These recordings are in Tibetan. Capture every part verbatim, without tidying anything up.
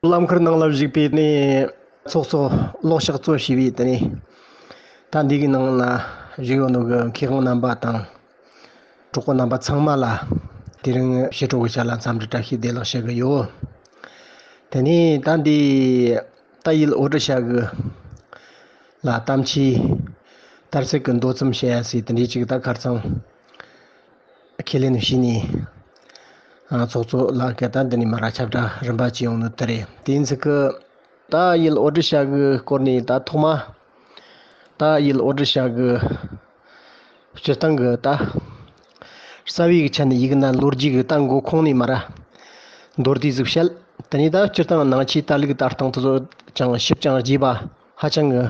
རླངས་འཁོར་ནང་ལ་བཞུགས་པའི་ནས་ཚོགས་གཙོ་ཀློག་ཕྱག་གཙོ་བྱས་པའི་དེ་ནས་ད་འདི་གི་ནང་ལ་བཞུགས་ཡོད་ནོ་གི་མཁས་དབང་རྣམ་པ་དང་། གྲོགས་པོ་རྣམ་པ་ཚང་མ་ལ་དེ་རིང་ཞི་ཁྲོ་གི་ཞལ་ལ་འཚམས་འདྲི་བཀྲ་ཤིས་བདེ་ལེགས་ཞུ་གི་ཡོད། དེ་ནས་ད་འདི་ད་ཡུལ་ཨོ་ཏྲི་ཤ་གི་ལ་གཏམ་ཆོས་དར་ཚིག་གི་མདོ་ཙམ་བཤད་ཡ་སྲིད་དེ་འདྲའི་ཅིག་ད་ཁར་ཚང་ཁས་ལེན་བྱས་ནས་ཚོགས་གཙོ་ལགས་ཀྱིས་ད་འདི་ནས་མ་ར་ཁྱབ་བསྒྲགས་རིམ་པ་ཅི་ཡོང་ནི་དེ་རེད། དེ་ཡིན་ཚིག་གི་ད་ཡུལ་ཨོ་ཏྲི་ཤ་གི་སྐོར་ནས་ད་ཐོག་མ་ད་ཡུལ་ཨོ་ཏྲི་ཤ་གི་སྤྱིར་བཏང་གི་ད་རྩ་བའི་གི་ཆ་ནས་ཡིག་ན་ལོ་རྒྱུས་གི་ད་མགོ་ཁུངས་ནས་མ་ར་མདོར་བསྡུས་ཟིག་བཤད། དེ་ནས་ད་སྤྱིར་བཏང་ནང་ཆོས་ད་ལུགས་ད་སྟེང་དུ་ཚོ་ཅང་ཞིབ་ཅིང་རྒྱས་པ་ཧ་ཅང་གི་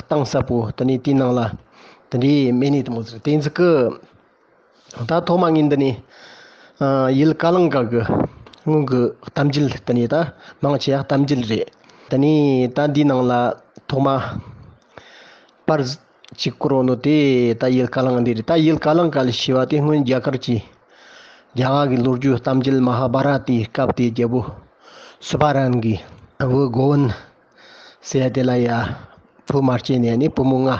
གཏིང་ཟབ་པོ་དེ་ནས་དེའི་ནང་ལ་དེ་འདྲའི་མེད་ནས་དེ་མོ་ཟིག་དེ་ཚིག་གི་ད་ཐོག་མ་ངས་འདི་ནས་ཡུལ་ཀ་ལང་ཀ་གི་སྔོན་གི་གཏམ་རྒྱུད་དེ་ནས་ད་མང་ཆེ་བ་གཏམ་རྒྱུད་རེད། དེ་ནས་ད་འདིའི་ནང་ལ་ཐོག་མ་པར་གཅིག་བསྐུར་བ་ནོ་དེ་ད་ཡུལ་ཀ་ལང་འདི་རེད། ད་ཡུལ་ཀ་ལང་ཀ་ལ་ཞེས་པ་དེ་སྔོན་རྒྱ་གར་གྱི་རྒྱ་གར་གྱི་ལོ་རྒྱུས་གཏམ་རྒྱུད་མ་ཧཱ་བྷ་ར་ཏའི་སྐབས་དེ་རྒྱལ་པོ་སུ་བྷ་རན་གྱི་བུ་གོ་བན་ཟེར་ཡ་དེ་ལ་ཡ་བུ་མ་སྐྱེས་ནས་ནི་བུ་མོ་ལྔ་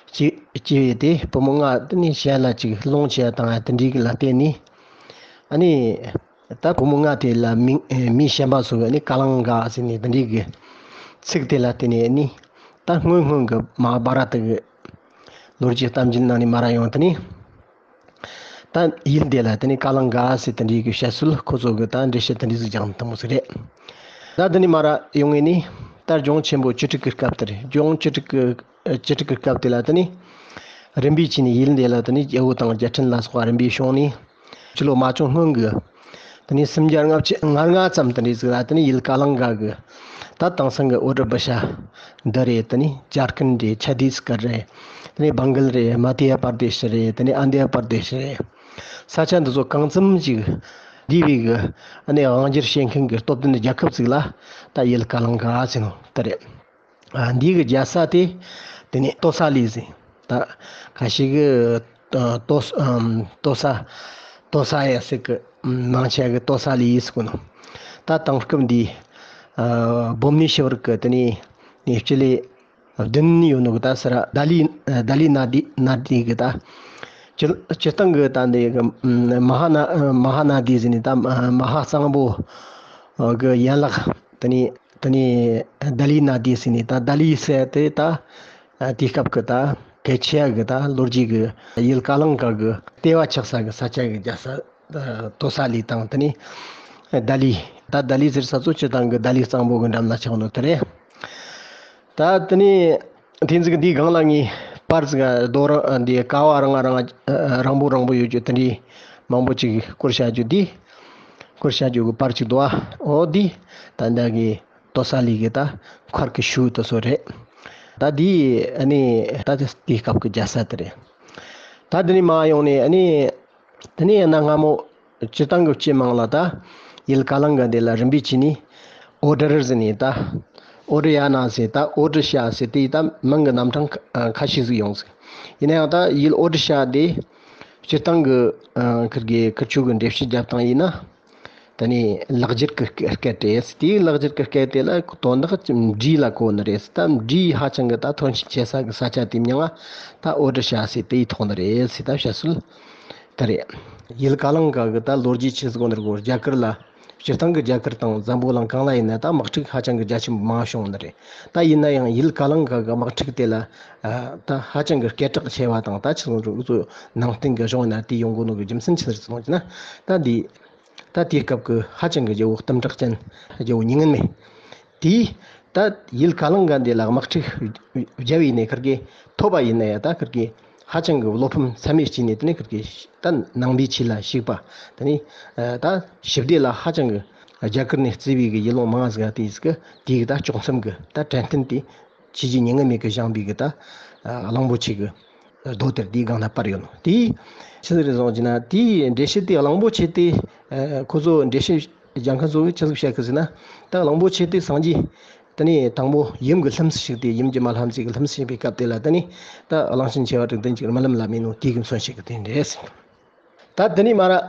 སྐྱེས་སྐྱེས་ཡོད་དེ། བུ་མོ་ལྔ་དེ་ནི་གཞན་ལ་ཅིག་སློང་བྱས་བཏང་ཡ་དེ་འདྲའི་གི་ལ་བརྟེན་ནས་ཨ་ནི་ད་བུ་མོ་ལྔ་དེ་ལ་མིང་མིང་གཞན་པ་བཟོ་བའི་ནི་ཀ་ལང་ག་ཟེར་ནས་དེ་འདྲའི་གི་ཚིག་དེ་ལ་བརྟེན་ནས་ནི་ད་སྔོན་སྔོན་གི་མ་ཧཱ་བྷ་ར་ཏ་གི་ལོ་རྒྱུས་གཏམ་རྒྱུད་ནང་ནས་མ་ར་ཡོང་དེ་ནི། ད་ཡུལ་དེ་ལ་དེ་ནི་ཀ་ལང་ག་ཟེར་དེ་འདྲའི་གི་བཤད་སྲོལ་ཁོ་ཚོ་གི་ད་འགྲེལ་བཤད་དེ་འདྲའི་ཟིག་རྒྱག་ནི་དེ་མོ་ཟིག་རེད། ད་དེ་ནི་མ་ར་ཡོང་ངེ་ནི་ད་ལྗོངས་ཆེན་པོ་བཅུ་དྲུག་གི་སྐབས་དེར་ལྗོངས་བཅུ་དྲུག་གི་བཅུ་དྲུག་གི་སྐབས་དེ་ལ་དེ་ནི་རིམ་པས་བྱས་ནས་ཡུལ་དེ་ལ་དེ་ནི་རྒྱལ་པོ་དང་རྒྱལ་ཕྲན་ལ་སོགས་པ་རིམ་པས་བྱུང་ནས་ཕྱི་ལོ་མ་བྱུང་སྔོན་གི་དེ་ནི་སུམ་བརྒྱ་ལྔ་བཅུ་ང་ལྔ་ཙམ་དེ་འདྲའི་ཟིག་ལ་དེ་ནི་ཡུལ་ཀ་ལང་ག་གི་ད་དེང་སང་གི་ཨོ་ཏྲི་བྷ་ཤ་འདི་རེད། དེ་ནི་ཇར་ཁན་རེད། ཆ་དིས་གར་རེད། དེ་ནི་བང་གལ་རེད། མ་དྷྱ་པར་དེ་ཤི་རེད། དེ་ནི་ཨན་དྷྱ་པར་དེ་ཤི་རེད། ས་ཆ་འདི་ཚོ་གང་ཙམ་ཅིག་འདས་པའི་གི་ཨ་ནི་དབང་སྒྱུར་བྱེད་མཁན་གྱི་སྟོབས་ལྡན་རྒྱལ་ཁབ་ཅིག་ལ་ད་ཡུལ་ཀ་ལང་ག་ཟེར་ནོ་དེ་རེད། ཨ་འདི་གི་རྒྱལ་ས་དེ་དེ་ནི་ཏོ་ས་ལི་ཟེར། ད་ཁ་ཤས་ཀྱིས་ཨ་ཏོ་ཨམ་ཏོ་ས་ཏོ་ས་ཡ་ཟེར་གི། མང་ཆེ་གི་ཏོ་ས་ལི་ཟེར་གོ་ནོ། ད་དེང་སྐབས་འདི་ཨ་བྷུ་ནེ་ཤ་ཝར་གི་དེ་ནི་ནི་སྤྱི་ལེ་བདུན་ཡོད་ནོ་གི་ད་ས་ར་ལྡ་ལི་ལྡ་ལི་ན་དི་ན་དི་གི་ད་སྤྱི་སྤྱིར་བཏང་གི་ད་འདི་གི་མ་ཧཱ་ན་མ་ཧཱ་ན་དི་ཟེར་ནི་ད་མ་ཧཱ་གཙང་པོ་གི་ཡན་ལག་དེ་ནི་དེ་ནི་ལྡ་ལི་ན་དི་ཟེར་ནི་ད་ལྡ་ལི་ཟེར་དེ་ད་དེའི་སྐབས་གི་ད་གལ་ཆེ་ཡ་གི་ད་ལོ་རྒྱུས་གི་ཡུལ་ཀ་ལང་ག་གི་ལྟེ་བ་ཆགས་ས་གི་ས་ཆ་གི་རྒྱལ་ས། ཏོ་ས་ལི་དང་དེ་ནི་ལྡ་ལི། ད་ལྡ་ལི་ཟེར་ས་ཚོ་སྤྱིར་བཏང་གི་ལྡ་ལི་གཙང་པོ་གི་འགྲམ་ལ་ཆགས་ནོ་དེ་རེད། ད་དེ་ནི་དེ་ཚིག་འདིའི་སྒང་ལ་ངས་པར་ཟིག་རྡོ་ར་འདི་ཀ་བ་རང་རང་རང་པོ་རང་པོ་ཡོད་རྒྱུ་དེ་འདྲའི་མང་པོ་ཅིག་བསྐུར་བྱ་རྒྱུ་འདི་བསྐུར་བྱ་རྒྱུ་གི་པར་ཅིག་འདུག་ཨ། འོ་འདི་ད་འདི་གི་ཏོ་ས་ལི་གི་ད་མཁར་གི་ཤུལ་དུ་སོ་རེད། ད་འདི་ཨ་ནི་ད་དེ་དེའི་སྐབས་ཀྱི་རྒྱལ་ས་དེ་རེད། ད་འདི་ནས་མར་ཡོང་ནས་ཨ་ནི། དེ་ནས་ཡང་ན་སྔ་མོ་སྤྱིར་བཏང་གི་སྤྱི་དམངས་ལ་ད་ཡུལ་ཀ་ལང་ག་འདི་ལ་རིམ་པས་བྱས་ནས་ཨོ་ཏྲར་ཟེར་ནས་ད་ཨོ་ཏྲ་ཡ་ན་ཟེར་ད་ཨོ་ཏྲ་ཤ་ཟེར་དེ་ད་མིང་གི་རྣམ་གྲངས་ཁ་ཁ་ཤས་ཟིག་ཡོང་ཟིག། ཡིན་ན་ཡང་ད་ཡུལ་ཨོ་ཏྲ་ཤ་དེ་སྤྱིར་བཏང་གི་ཁིར་གི་ཁིར་ཆོ་གི་འགྲེལ་བཤད་རྒྱབ་སྟངས་ཡིན་ན། དེ་ནས་ལེགས་སྦྱར་གྱི་སྐད་རེད། དེའི་ལེགས་སྦྱར་གྱི་སྐད་དེ་ལ་དོན་དག་འབྲས་ལ་གོ་ནི་རེད། ད་འབྲས་ཧ་ཅང་གི་ད་ཐོན་སྐྱེད་བྱེད་ས་གི་ས་ཆ་དེ་མྱིང་ང་ད་ཨོ་ཏྲ་ཤ་ཟེར་དེ་ཡི་ཐོག་ནི་རེད་ཟེར་ད་བཤད་སྲོལ་དེ་རེད། ཡུལ་ཀ་ལང་ག་གི་ད་ལོ་རྒྱུས་ཆི་ཟིག་གོ་ནི་རེད་གོ། རྒྱ་གར་ལ་སྤྱིར་བཏང་གི་རྒྱ་གར་དང་འཛམ་བུ་གླིང་གང་ལ་ཡིན་ན་ད་དམག་འཁྲུག་ཧ་ཅང་གི་རྒྱ་ཆེན་པོ་མང་བྱུང་ནི་རེད། ད་ཡིན་ན་ཡང་ཡུལ་ཀ་ལང་ག་གི་དམག་འཁྲུག་དེ་ལ་ད་ཧ་ཅང་གི་སྐད་གྲགས་ཆེ་བ་དང་ད་ཆི་ཟིག་རེད་གོ་ནང་བསྟན་གི་གཞུང་ན་དེ་ཡོང་གོ་ནོ་གི་རྒྱུ་མཚན་ཆི་ཟིག་རེད་ཟེར་ན་ད་འདི། ད་དེའི་སྐབས་ཀྱི་ཧ་ཅང་གི་རྒྱལ་པོ་གཏུམ་དྲག་ཅན་རྒྱལ་པོ་མྱ་ངན་མེད། དེས་ད་ཡུལ་ཀ་ལང་ག་འདི་ལ་དམག་འཁྲུག་བརྒྱབ་ཡིན་ནས་ཁིར་གི་ཐོབ་པ་ཡིན་ན་ཡང་ད་ཁིར་གི་ཧ་ཅང་གི་བློ་ཕམ་ཚད་མེད་སྐྱེས་ནས་དེ་ནས་ཁིར་གི་ད་ནང་པའི་ཆོས་ལ་ཞུགས་པ། དེ་ནས་ད་ཞི་བདེ་ལ་ཧ་ཅང་གི་རྒྱ་གར་ནས་བརྩིས་པའི་གི་ཡུལ་ལུང་མང་ང་ཟིག་དེ་ཟིག་གི་དེའི་གི་ད་དཀྱོག་མཚམས་གི་ད་དྲན་རྟེན་དེ། ཆོས་རྗེ་མྱ་ངན་མེད་ཀྱིས་བཞེངས་པའི་གི་ད་གླང་པོ་ཆེ་གི་རྡོ་དེར་དེའི་སྒང་ལ་པར་ཡོད་ནོ། དེའི་ཆི་ཟིག་རེད་བཟུང་གྱི་ན་དེའི་འགྲེལ་བཤད་དེ་གླང་པོ་ཆེ་དེ་ཁོ་ཚོ་འགྲེལ་བཤད་རྒྱག་མཁན་ཚོ་གིས་ཆི་ཟིག་བཤད་གི་ཟེར་ན། ད་གླང་པོ་ཆེ་དེ་སངས་རྒྱས་དེ་ནས་དང་པོ་ཡུམ་གྱི་ལྷུམས་སུ་ཞུགས་ཏེ་ཡུམ་གྱི་མ་ལྷ་མཛེས་ཀྱི་ལྷུམས་སུ་ཞུགས་པའི་སྐབས་དེ་ལ་དེ་ནས་ད་གླང་ཆེན་ཆེ་བ་དྲུག་ལྡན་གྱི་རྨི་ལམ་ལ་མིན་ནོ་དེའི་གི་མཚོན་བྱེད་ཀྱི་དེ་འདྲས། ད་དེ་ནས་མར་ཨ་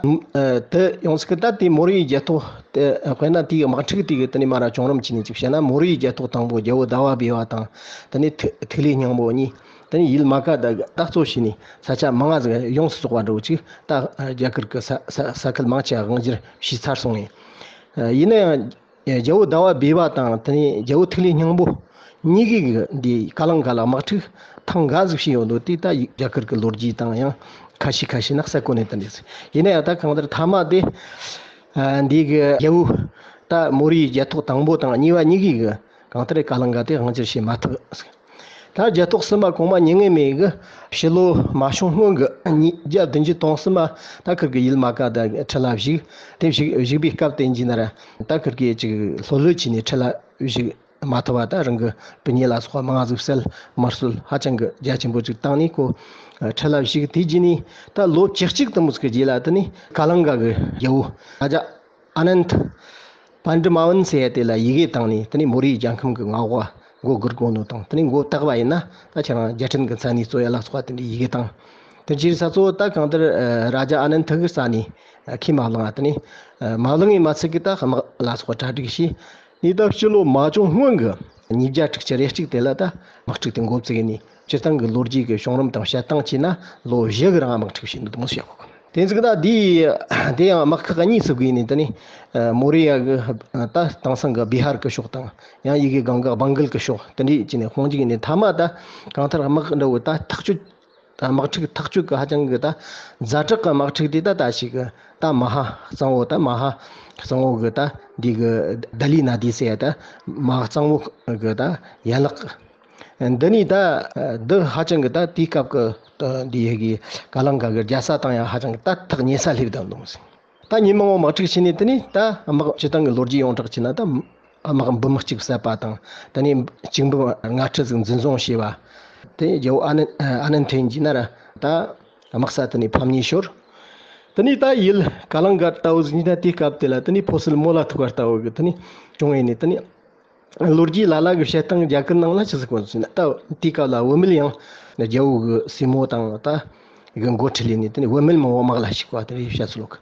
དེ་ཡོང་ཚིག་གི་ད་དེ་མོ་རའི་རྒྱལ་ཐོག་དེ་དཔེར་ན་དེའི་དམག་འཁྲུག་དེ་གི་དེ་ནས་མར་བྱུང་རིམ་བྱས་ནས་ཅིག་བཤད་ན། མོ་རའི་རྒྱལ་ཐོག་དང་པོ་རྒྱལ་པོ་ཟླ་བ་བྷེ་བ་དང་དེ་ནས་ཐིག་ཐིག་ལེ་སྙིང་པོ་གཉིས། དེ་ནས་ཡུལ་མ་ཀ་ད་ད་གཙོ་བྱས་ནས་ས་ཆ་མང་ང་ཟིག་ཡོངས་སུ་རྫོགས་པ་འདྲ་བོ་ཅིག་ད་རྒྱ་གར་གི་ས་ས་ས་ཁུལ་མང་ཆེ་དབང་སྒྱུར་བྱས་ཚར་སོང་ངས། ཡིན་ན་ཡང་རྒྱལ་པོ་ཟླ་བ་བྷེ་བ་དང་དེ་ནས་རྒྱལ་པོ་ཐིག་ལེ་སྙིང་པོ་གཉིས་ཀྱིས་འདི་ཀ་ལང་ཀ་ལ་དམག་འཁྲུག་ཐེངས་འགའ་ཟིག་བྱས་ཡོད་འདུག་དེ་ད་རྒྱ་གར་གྱི་ལོ་རྒྱུས་དང་ཡང་ཁ་ཤས་ཁ་ཤས་ན་གསལ་གོ་ནས་དེ་འདྲ་ཟིག་ཡིན་ན་ཡང་ད་གང་ལྟར་མཐའ་མ་དེ་ཨ་འདི་གི་རྒྱལ་པོ་ད་མོ་རའི་རྒྱལ་ཐོག་དང་པོ་དང་གཉིས་པ་གཉིས་ཀྱིས་གང་ལྟར་ཀ་ལང་ཀ་དེ་དབང་སྒྱུར་བྱེད་མ་ཐུབ། ད་རྒྱལ་ཐོག་གསུམ་པ་གོང་མ་མྱ་ངན་མེད་ཀྱིས་ཕྱི་ལོ་མ་བྱུང་སྔོན་གྱི་ཉིས་བརྒྱ་བདུན་ཅུ་དོན་གསུམ་པ་ད་ཁིར་གི་ཡུལ་མ་ཀ་ད་ཁྲི་ལ་བཞུགས། དེ་བཞུགས་བཞུགས་པའི་སྐབས་དེ་ཡིན་ན་ར་ད་ཁིར་གི་ཅིག་ལྷོད་ལྷོད་བྱས་ནས་ཁྲི་ལ་བཞུགས་མ་ཐུབ་པ། ད་རང་གི་སྤུན་ཉེ་ལ་སོགས་པ་མང་ཟིག་བསད། དམར་གསོད་ཧ་ཅང་གི་རྒྱ་ཆེན་པོ་ཅིག་བཏང་ནས་ཁོ་ཁྲི་ལ་བཞུགས། དེ་རྗེས་ནས་ད་ལོ་བཅུ་གཅིག་དུ་མོ་ཟིག་གི་རྗེས་ལ་དེ་ནས་ཀ་ལང་ཀ་གི་རྒྱལ་པོ་རཱ་ཛ་ཨ་ནན་ཐ་པཎྜི་མ་ཝན་ཟེར་ཡ་དེ་ལ་ཡི་གེ་བཏང་ནས་དེ་ནས་མོ་རའི་རྒྱལ་ཁམས་ཀྱི་མངའ་འོག་མགོ་སྒུར་དགོས་ནོ་དང་། དེ་ནས་མགོ་བཏགས་པ་ཡིན་ན་ད་ཁྱེད་རང་རྒྱལ་ཕྲན་གྱི་མཚན་གནས་རྩོད་ཡ་ལ་སོགས་པ་དེ་འདྲའི་ཡི་གེ་བཏང་། དེ་རྗེས་ས་གཙོ་བོ་ད་གང་ལྟར་ཨ་རཱ་ཛ་ཨ་ནན་ཐ་གི་རྩ་ནས་ཨ་ཁས་མ་བླངས་པ། དེ་ནས་ཨ་མ་བླངས་ཡིན་མ་ཚད་ཀྱི་ད་དམག་ལ་སོགས་པ་གྲ་སྒྲིག་བྱས། ནས་ད་ཕྱི་ལོ་མ་བྱུང་སྔོན་གྱི་ཉིས་བརྒྱ་དྲུག་ཅུ་རེ་གཅིག་དེ་ལ་ད་དམག་འཁྲུག་དེ་འགོ་བཙུགས་ནས་སྤྱིར་བཏང་གི་ལོ་རྒྱུས་ཀྱི་བྱུང་རིམ་དང་བཤད་སྟངས་བྱས་ན་ལོ་བཞི་གི་རིང་དམག་འཁྲུག་བྱས་འདུག་མོ་བཤད་གོ། དེ་ཚིག་ད་དེ་དེ་ཡང་དམག་ཁག་གཉིས་སུ་བགོས་ནས་དེ་ནས་ཨ་མོ་རི་ཡ་གི་ད་དེང་སང་གི་བི་ཧར་གི་ཕྱོགས་དང་ཡང་ཡི་གེ་གང་གི་སྦང་གིལ་གི་ཕྱོགས་དེ་འདྲས་བྱས་ནས་དཔུང་འཇུག་ནས་མཐའ་མ་ད་གང་ལྟར་དམག་འདྲ་བོ་ད་ཐག་གཅོད། ད་དམག་འཁྲུག་ཐག་གཅོད་ཀྱི་ཧ་ཅང་གི་ད་ཛ་དྲག་གི་དམག་འཁྲུག་དེ་ད་ད་ཞིག་གི་ད་མ་ཧཱ་གཙང་བོ་ད་མ་ཧཱ་གཙང་བོ་གི་ད་འདི་གི་ད་ལི་ན་དི་ཟེར་ཡ་ད་མ་ཧཱ་གཙང་བོ་གི་ད་ཡན་ལག་འདི་ནི་ད་འདི་ཧ་ཅང་གི་ད་དེའི་སྐབས་ཀྱི་ད་འདི་ཡི་གི་ཀ་ལང་ཀ་གི་རྒྱལ་ས་དང་ཡང་ཧ་ཅང་གི་ད་ཐག་ཉེ་ས་སླེབས་བསྡད་འདུག་ཟེར། ད་ཉིན་མང་བོ་དམག་འཁྲུག་བྱས་ནས་དེ་ནས་ད་དམག་སྤྱི་བཏང་གི་ལོ་རྒྱུས་ཡོངས་གྲགས་བྱས་ན་ད་དམག་འབུམ་གཅིག་བསད་པ་དང་དེ་ནས་གཅིག་འབུམ་ལྔ་ཁྲི་ཟིག་འཛིན་བཟུང་བྱས་པ། དེ་རྒྱལ་པོ་ཨ་ནན་ཨ་ནན་ཐེན་གྱིས་ན་ར་ད་དམག་ས་དེ་ནས་ཕམ་ཉེས་ཤོར། དེ་ནས་ད་ཡུལ་ཀ་ལང་ཀ་ལྟ་བུ་ཟིག་ཡིན་ན་དེའི་སྐབས་དེ་ལ་དེ་ནས་ཕོ་སིལ་མོ་ལ་ཐུག་པ་ལྟ་བུ་གི་དེ་ནས་བྱུང་བས་ནས་དེ་ནས། ལོ་རྒྱུས་ལ་ལ་གི་བཤད་སྟངས་རྒྱ་གར་ནང་ལ་ཅི་ཟིག་གོ་ཟིན་ན་ད་དེའི་སྐབས་ལ་བུད་མེད་ཡང་རྒྱལ་པོ་གི་སྲས་མོ་དང་ད་གི་འགོ་ཁྲིད་ལས་ནས་དེ་ནས་བུད་མེད་མང་བོ་དམག་ལ་ཞུགས་པ་དེ་རེད་བཤད་ཚུལ་ལོག་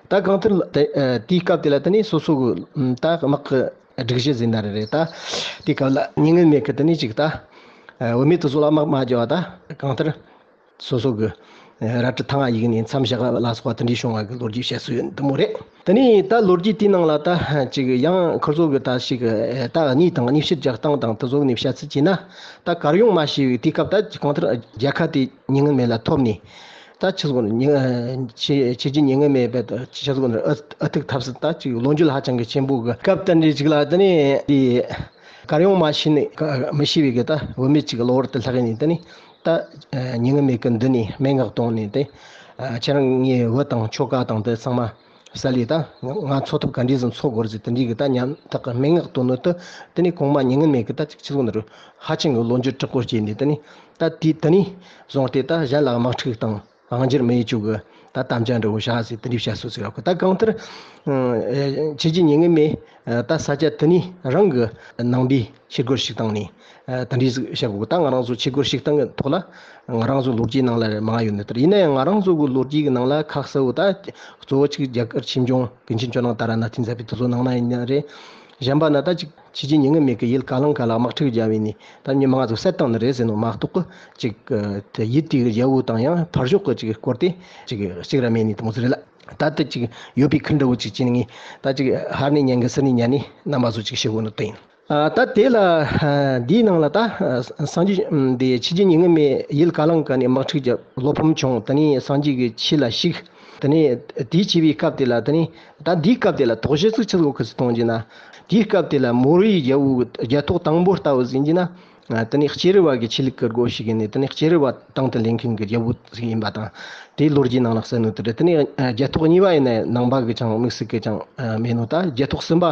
ད་གང་ལྟར་དེ་དེའི་སྐབས་དེ་ལ་དེ་ནས་སོ་སོ་གི་ད་དམག་གི་སྒྲིག་གཞི་ཟིན་ན་རེད་རེད། ད་དེའི་སྐབས་ལ་མྱ་ངན་མེད་གི་དེ་ནས་ཅིག་ད་བུད་མེད་དེ་ཚོ་ལ་དམག་མ་རྒྱག་པ་ད་གང་ལྟར། སོ་སོ་གི་རལ་གྲི་ཐང་ང་གཡུགས་ནས་མཚམས་བཞག་ལ་སོགས་པ་དེ་འདྲའི་བྱུང་བ་གི་ལོ་རྒྱུས་བཤད་སྲོལ་ཡོད་འདི་མོ་རེད། དེ་ནས་ད་ལོ་རྒྱུས་དེའི་ནང་ལ་ད་ཅིག་ཡང་ཁོ་ཚོ་གི་ད་ཞིག་ད་གནས་དང་གནས་ཕྱིར་རྒྱག་སྟངས་དང་དེ་ཚོ་ནས་བཤད་ཚུལ་བྱས་ན། ད་གར་ཡོང་མ་ཤེས་པའི་དུས་སྐབས་ད་གང་ལྟར་རྒྱལ་ཁ་དེ་མྱ་ངན་མེད་ལ་ཐོབ་ནས། ད་ཆི་ཟེར་དགོས་ནི་ཆོས་ཆོས་རྒྱལ་མྱ་ངན་མེད་པའི་ད་ཆི་ཟེར་དགོས་ནི་ཨ་ཨ་ཐུག་ཐབས་སུ་ད་ཅིག་ལོ་རྒྱུས་ཧ་ཅང་གི་ཆེན་པོ་གི་སྐབས་དེ་འདྲའི་ཅིག་ལ་དེ་ནས་དེ་གར་ཡོང་མ་ཤེས་ནས་མི་ཤེས་པའི་གི་ད་བུད་མེད་ཅིག་གློ་བུར་དུ་ལྷག་ནས་དེ་ནས། ད་མྱ་ངན་མེད་ཀྱི་མདུན་ནས་སྨྲེ་སྔགས་བཏང་ནས་དེ། ཁྱེད་རང་ངའི་བུ་དང་ཁྱོ་ག་དང་དེ་ཚང་མ་བསད་ལས་ད་ང་འཚོ་ཐབས་ག་འདྲས་ཟིག་འཚོ་དགོས་རེད་ཟེར་དེ་འདྲའི་གི་ད་ཉམ་ཐག་གི་སྨྲེ་སྔགས་བཏང་ནོ་དེ། དེ་ནས་གོང་མ་མྱ་ངན་མེད་ཀྱི་ད་ཅིག་ཆི་ཟེར་དགོས་ནི་རེད། ཧ་ཅང་གི་ལོ་རྒྱུས་དྲག་པོ་སྐྱེས་ནས་དེ་ནས་ད་དེ་དེ་ནས་བཟུང་སྟེ་ད་གཞན་ལ་དམག་འཁྲུག་དང་དབང་སྒྱུར་མི་ཡེད་རྒྱུ་གི་ད་དམ་བཅའ་འདྲ་བོ་བཞག་ཟེར་དེ་འདྲའི་བཤད་སྲོལ་ཟིག་རག་གི། ད་གང་ལྟར་ཆོས་རྒྱལ་མྱ་ངན་མེད་ད་ས་ཆ་དེ་ནས་རང་གི་ནང་པའི་ཆོས་སྒོར་ཞུགས་བཏང་ནས། ཨ་དེ་འདྲའི་ཟིག་བཤད་དགོས། ད་ང་རང་ཚོ་ཆོས་སྒོར་ཞུགས་སྟངས་ཀྱི་ཐོག་ལ་ང་རང་ཚོ་ལོ་རྒྱུས་ནང་ལ་མང་ཡོད་ནི་ལྟར། ཡིན་ན་ཡང་ང་རང་ཚོ་གི་ལོ་རྒྱུས་ཀྱི་ནང་ལ་ཁ་གསལ་བོ་ད་གཙོ་བོ་གཅིག་རྒྱ་གར་ཆོས་འབྱུང་ཀུན་མཁྱེན་ཇོ་ནང་ཏཱ་ར་ནཱ་ཐའི་མཛད་པའི་དེ་ཚོ་ནང་ན་ཡིན་ན་རེད། གཞན་པ་ན་ད་ཅིག་ཆོས་རྒྱལ་མྱ་ངན་མེད་ཀྱི་ཡུལ་ཀ་ལང་ཀ་ལ་དམག་འཁྲུག་བརྒྱབ་པས་ནས་ད་མྱི་མང་ང་ཚོ་བསད་བཏང་ནི་རེད་ཟེར་ནོ་མ་གཏོགས་ཀྱི་ཅིག་དེ་ཡུལ་དེའི་རྒྱལ་པོ་དང་ཡང་ཕར་ཕྱོགས་ཀྱི་ཅིག་སྐོར་དེ་ཅིག་གཅིག་ར་མེད་ནི་དེ་མོ་ཟིག་རེད་ལ། ད་དེ་ཅིག་ཡོད་པའི་ཁུལ་འདྲ་བོ་ཅིག་བྱས་ནས་ངས་ད་ཅིག་ཧར་ནས་ཉན་གི་ཚུར་ནས་ཉན་ནས་རྣམ་པ་ཚོ་ཅིག་ཞུ་དགོས་ནི་དེ་ཡིན། ཨ་ད་དེ་ལ་ཨ་འདིའི་ནང་ལ་ད་ཨ་སངས་རྒྱས་ཨ་འདི་ཆོས་རྒྱལ་མྱ་ངན་མེད་ཡུལ་ཀ་ལང་ཀ་ནས་དམག་འཁྲུག་བརྒྱབ་བློ་ཕམ་བྱུང་། དེ་ནས་སངས་རྒྱས་ཀྱི་ཆོས་ལ་ཞུགས། དེ་ནས་དེའི་བྱས་པའི་སྐབས་དེ་ལ་དེ་ནས་ད་འདིའི་སྐབས་དེ་ལ་དོགས་གཞི་ཚིག་ཆི་ཟིག་ཁུ་སི་གཏོང་རྒྱུ་ན། དེའི་སྐབས་དེ་ལ་མོ་རའི་རྒྱལ་པོ་རྒྱལ་ཐོག་དང་པོ་ལྟ་བུ་ཟིན་རྒྱུ་ན། ཨ་དེ་ནས་སྐྱེས་རབས་པ་གི་ཆོས་ལུགས་ཀྱི་སྒོ་ཞུགས་ནས་དེ་ནས་སྐྱེས་རབས་པ་དང་དུ་ལེན་མཁན་གྱི་རྒྱལ་པོ་ཞིག་ཡིན་པ་དང་། དེའི་ལོ་རྒྱུས་ནང་ལ་གསལ་ནོ་དེ་རེད། དེ་ནས་ཨ་རྒྱལ་ཐོག་གཉིས་པ་ཡིན་ན་ནང་པ་གི་ཅང་དམིགས་བསལ་གི་ཅང་ཨ་མེད་ནོ། ད་རྒྱལ་ཐོག་གསུམ་པ་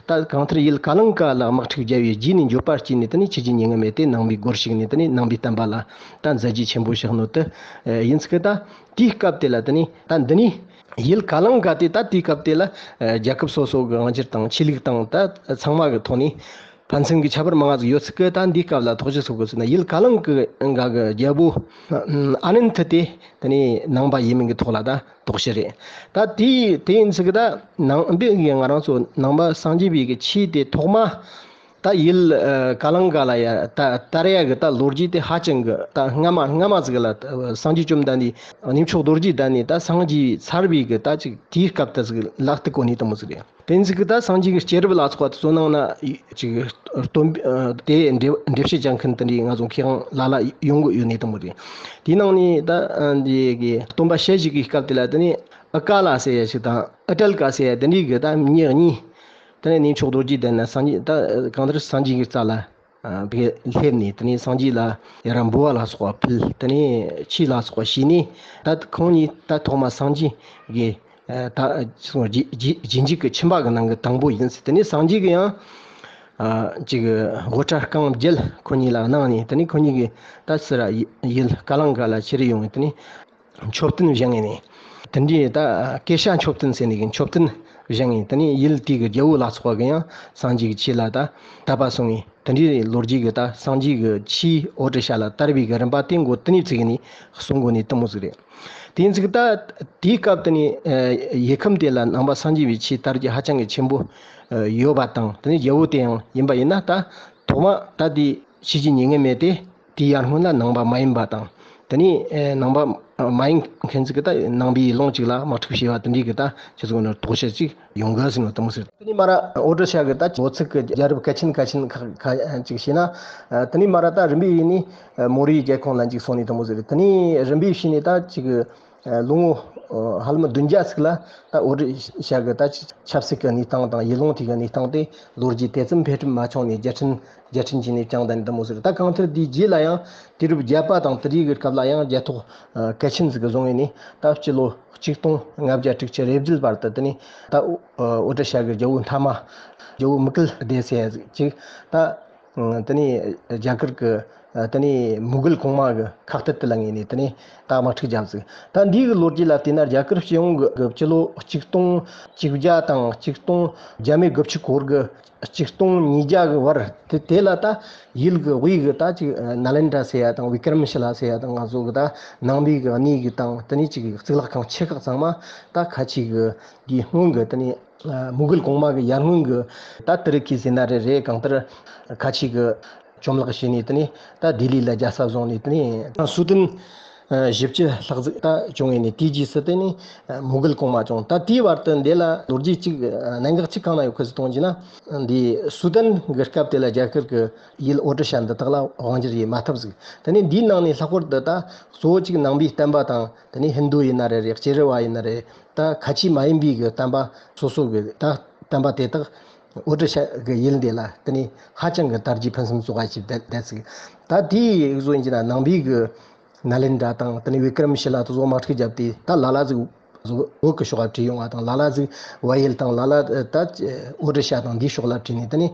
ད་གང་ལྟར་ཡུལ་ཀ་ལང་ཀ་ལ་དམག་འཁྲུག་བརྒྱབ་པའི་རྗེས་ནས་འགྱོད་པ་སྐྱེས་ནས་དེ་ནས་ཆོས་རྒྱལ་མྱ་ངན་མེད་དེ་ནང་པའི་སྒོར་ཞུགས་ནས་དེ་ནས་ནང་པའི་བསྟན་པ་ལ་ད་མཛད་རྗེས་ཆེན་པོ་བཞག་ནོ་དེ་ཡིན་ཚུལ་གི། ད་དེའི་སྐབས་དེ་ལ་དེ་ནས་ད་འདི་ནས་ཡུལ་ཀ་ལང་ཀ་དེ་ད་དེའི་སྐབས་དེ་ལ་ཨ་རྒྱལ་ཁབ་སོ་སོ་གི་དབང་སྒྱུར་དང་ཆོས་ལུགས་དང་ད་ཚང་མ་གི་ཐོག་ནས། ཕན་ཚུན་གྱི་ཁྱད་པར་མང་ང་ཟིག་ཡོད་ཚིག་གི། ད་འདིའི་སྐབས་ལ་དོགས་གཞི་ཟིག་དགོས་ཟེར་ན། ཡུལ་ཀ་ལང་གི་ག་གི་རྒྱལ་པོ་ཨ་ནན་ཐི་དེ་དེ་ནས་ནང་པ་ཡིན་མིན་གྱི་ཐོག་ལ་ད་དོགས་གཞི་རེད། ད་དེ་དེ་ཡིན་ཚིག་གི། ད་ནང་པའི་གི་ང་རང་ཚོ་ནང་པ་སངས་རྒྱས་པའི་གི་ཆོས་དེ་ཐོག་མ་ད་ཡུལ་ཨ་ཀ་ལང་ག་ལ་ཡ་ད་དར་ཡ་གི་ད་ལོ་རྒྱུས་དེ་ཧ་ཅང་གི་ད་སྔ་མ་སྔ་མ་ཟིག་ལ། ཨ་སངས་རྒྱས་བཅོམ་ལྡན་འདས་གནས་མཆོག་རྡོ་རྗེ་གདན་ནས་ད་སངས་རྒྱས་ཚར་བའི་གི་ད་ཅིག་དེའི་སྐབས་དེ་ཟིག་ལ་ལྟ་གོ་ནི་དེ་མོ་ཟིག་རེད། དེ་ཟིག་གི་ད་སངས་རྒྱས་ཀྱི་སྐྱེས་རབས་ལ་སོགས་པ་དེ་ཚོ་ནང་ན་ཅིག་སྟོན་པ་དེ་འགྲེལ་འགྲེལ་བཤད་རྒྱག་མཁན་དེ་འདྲའི་ང་ཚོ་མཁས་དབང་ལ་ལ་ཡོང་གི་ཡོད་ནི་དེ་མོ་རེད། དེའི་ནང་ནས་ད་འདི་གི་སྟོན་པ་ཞལ་བཞི་གི་སྐབས་དེ་ལ་དེ་ནས་ཨ་ཀ་ལ་ཟེར་ཡ་ཞིག་དང་ཨ་ཏལ་ཀ་ཟེར་ཡ་དེ་འདྲའི་གི་ད་མྱི་གཉིས། དེ་ནས་གནས་མཆོག་རྡོ་རྗེ་གདན་ན་སངས་རྒྱས་ད་གང་ལྟར་སངས་རྒྱས་ཀྱི་རྩ་ལ་ཨ་དེ་སླེབས་ནས། དེ་ནས་སངས་རྒྱས་ལ་ཡ་ར་འབུལ་བ་ལ་སོགས་པ་ཕུལ། དེ་ནས་ཆོས་ལ་སོགས་པ་བྱས་ནས། ད་ཁོང་གཉིས་ད་ཐོག་མ་སངས་རྒྱས་ཀྱི་ཨ་ད་རྗེས་རྗེས་རྗེས་འཇུག་གི་ཁྱིམ་པ་གི་ནང་གི་དང་པོ་ཡིན་ཟེར། དེ་ནས་སངས་རྒྱས་ཀྱི་ཡང་ཨ་ཅིག་དབུ་སྐྲ་རྐང་བརྒྱད་ཁོ་གཉིས་ལ་གནང་ནས། དེ་ནས་ཁོ་གཉིས་ཀྱིས་ད་ཕྱིར་ཡུལ་ཀ་ལང་ཀ་ལ་ཁྱེར་ཡོང་ནས། དེ་ནས་མཆོད་རྟེན་བཞེངས་ནས། དེ་འདྲའི་ད་ཀེ་ཤ་མཆོད་རྟེན་ཟེར་ནས་གི་མཆོད་རྟེན་བཞེངས་ནས། དེ་ནས་ཡུལ་དེའི་གི་རྒྱལ་པོ་ལ་སོགས་པ་གི་ཡང་སངས་རྒྱས་ཀྱི་ཆོས་ལ་ད་དད་པ་སོང་ངས། དེ་འདྲའི་ལོ་རྒྱུས་ཀྱི་ད་སངས་རྒྱས་ཀྱི་ཆོས་འོ་ཏྲ་ཤ་ལ་དར་བའི་གི་རིམ་པ་དེ་མགོ་དེ་ནས་བཙུགས་ནས་གསུང་དགོས་ནི་དེ་མོ་ཟིག་རེད། དེ་ཡིན་ཟིག་ད་དེའི་སྐབས་དེ་ནས་ཨ་ཡུལ་ཁམས་དེ་ལ་ནང་པ་སངས་རྒྱས་པའི་ཆོས་དར་རྒྱས་ཧ་ཅང་གི་ཆེན་པོ་ཨ་ཡོད་པ་དང་། དེ་ནས་རྒྱལ་པོ་དེ་ཡང་ཡིན་པ་ཡིན་ན། ད་ཐོག་མ་ད་དེ་ཤེས་ཀྱི་ཉེ་ངན་མེད་དེ། དེའི་ཡར་སྔོན་ལ་ནང་པ་མ་ཡིན་པ་དང་། དེ་ནས་ཨེ་ནང་པ་མ་ཡིན་མཁན་ཚོ་གིས་ད་ནང་པའི་ལུང་གཅིག་ལ་དམག་འཁྲུག་བྱས་པ་དེ་འདྲའི་གི་ད་ཁྱེད་ཚོ་ནང་དོགས་གཞི་ཅིག་ཡོང་གི་ཟེར་ནོ་དེ་མོ་ཟིག་དེ་ནས་མར་འོ་ཏྲ་ཤ་གི་ད་ལོ་ཚིགས་ཀྱི་རྒྱལ་རབས་གལ་ཆེན་གལ་ཆེན་ཁག་ཁག་ཅིག་བྱས་ན། ཨ་དེ་ནས་མར་ད་རིམ་པས་ཡིན་ནས་ཨ་མོ་རའི་རྒྱལ་ཁོངས་ལ་ཅིག་སོང་ནས་དེ་མོ་ཟིག་རེད། དེ་ནས་རིམ་པས་བྱས་ནས་ད་ཅིག་ཨ་ལོ་ངོ་ཨ་ཧ་ལམ་བདུན་བརྒྱ་ཟིག་ལ་ད་འོ་ཏྲ་ཤ་གི་ད་ཆབ་སྲིད་ཀྱི་གནས་སྟངས་དང་ཡུལ་ལུང་དེ་གི་གནས་སྟངས་དེ་ལོ་རྒྱུས་དེ་ཙམ་འཕེལ་འགྲིབ་མ་བྱུང་ནས་རྒྱལ་ཕྲན་རྒྱལ་ཕྲན་གྱི་ནས་ཀྱང་ད་ནི་འདི་མོ་ཟིག་རེད། ད་གང་ལྟར་དེའི་རྗེས་ལ་ཡང་དུས་རབས་བརྒྱད་པ་དང་དེ་དུས་ཀྱི་སྐབས་ལ་ཡང་རྒྱལ་ཐོག་ཨ་གལ་ཆེན་ཟིག་གི་བཟུང་ཡོད་ནས། ད་སྤྱི་ལོ་ཆིག་སྟོང་ལྔ་བརྒྱ་དྲུག་ཅུ་རེ་བརྒྱད་བར་དུ། དེ་ནས་ད་འོ་ཨ་འོ་ཏྲ་ཤ་གི་རྒྱལ་པོ་མཐའ་མ་རྒྱལ་པོ་མུ་གལ་སྡེ་ཟེར་ཡ་ཟིག་ཅིག་ད་ཨ་དེ་ནས་རྒྱ་གར་གི་ཨ་དེ་ནས་མུ་གལ་གོང་མ་གི་ཁ་གཏད་དུ་ལངས་ནས། དེ་ནས་ད་དམག་འཁྲུག་བརྒྱབ་ཟིག་ད་འདི་གི་ལོ་རྒྱུས་ལ་བལྟས་ན། རྒྱ་གར་སྤྱི་ཡོངས་ཀྱི་གི་སྤྱི་ལོ་ཆིག་སྟོང་གཅིག་བརྒྱ་དང་ཆིག་སྟོང་བརྒྱ་མེད་དགུ་བཅུ་གོ་དགུ། ཆིག་སྟོང་ཉིས་བརྒྱ་གི་བར་དེ་དེ་ལ་ད་ཡུལ་གི་དབུས་གི་ད་ཅིག་ནཱ་ལེནྡྲ་ཟེར་ཡ་དང་བི་ཀྲམ་ཤི་ལ་ཟེར་ཡ་དང་། ང་ཚོ་གི་ད་ནང་པའི་གི་གནས་གི་དང་དེ་ནས་ཅིག་གཙུག་ལག་ཁང་ཆེ་ཁག་ཚང་མ་ད་ཁ་ཆེ་གི་དེའི་སྔོན་གི་དེ་ནས་ཨ་མུ་གལ་གོང་མ་གི་ཡར་སྔོན་གི་ད་ཏུ་རུ་ཀི་ཟེར་ན་རེད་རེད། གང་ལྟར་ཁ་ཆེ་གི་བཅོམ་བརླག་བྱས་ནས། དེ་ནས་ད་ལྡི་ལི་ལ་རྒྱལ་ས་བཟུང་ནས། དེ་ནས་སུ་དན་ཨ་བཞི་བཅུ་ལྷག་ཙམ་ད་བྱུང་ཡོད་ནས། དེའི་རྗེས་སུ་དེ་ནས་ཨ་མུ་གལ་གོང་མ་བྱུང་། ད་དེའི་བར་དུ་འདི་ལ་ལོ་རྒྱུས་གཅིག་ཨ་གནད་འགག་གཅིག་གང་ན་ཡོད་ཁུལ་ཟིག་གཏོང་རྒྱུ་ན། འདི་སུ་དན་གི་སྐབས་དེ་ལ་རྒྱ་གར་གི་ཡུལ་འོ་ཏྲ་ཤ་འདི་དག་ལ་དབང་སྒྱུར་ཡེད་མ་ཐུབ་ཟིག་དེ་ནས་འདིའི་ནང་ནས་ལྷག་པར་དུ་ད་གཙོ་བོ་གཅིག་ནང་པའི་བསྟན་པ་དང་། དེ་ནས་ཧིན་དུ་ཡིན་ན་རེད་རེད། ཅེ་རི་བ་ཡིན་ན་རེད། ད་ཁ་ཆེ་མ་ཡིན་པའི་གི་བསྟན་པ་སོ་སོ་གི་ད་བསྟན་པ་དེ་དག་འོ་ཏྲ་ཤ་གི་ཡུལ་འདི་ལ་དེ་ནས་ཧ་ཅང་གི་དར་རྒྱས་ཕུན་སུམ་ཚོགས་པ་ཞིག་བསྡད་བསྡད་ཟིག་ད་དེའི་བཟོ་ཡིན་གྱི་ན་ནང་པའི་གི་ནཱ་ལེནྡྲ་དང་དེ་ནས་བི་ཀྲམ་ཤི་ལ་དེ་ཚོ་དམག་འཁྲུག་བརྒྱབ་སྟེ། ད་ལ་ལ་ཟིག་བོད་ཀྱི་ཕྱོགས་ལ་བྲོས་ཡོང་བ་དང་། ལ་ལ་ཟིག་བལ་ཡུལ་དང་། ལ་ལ་ད་འོ་ཏྲ་ཤ་དང་འདིའི་ཕྱོགས་ལ་བྲོས་ནས། དེ་ནས་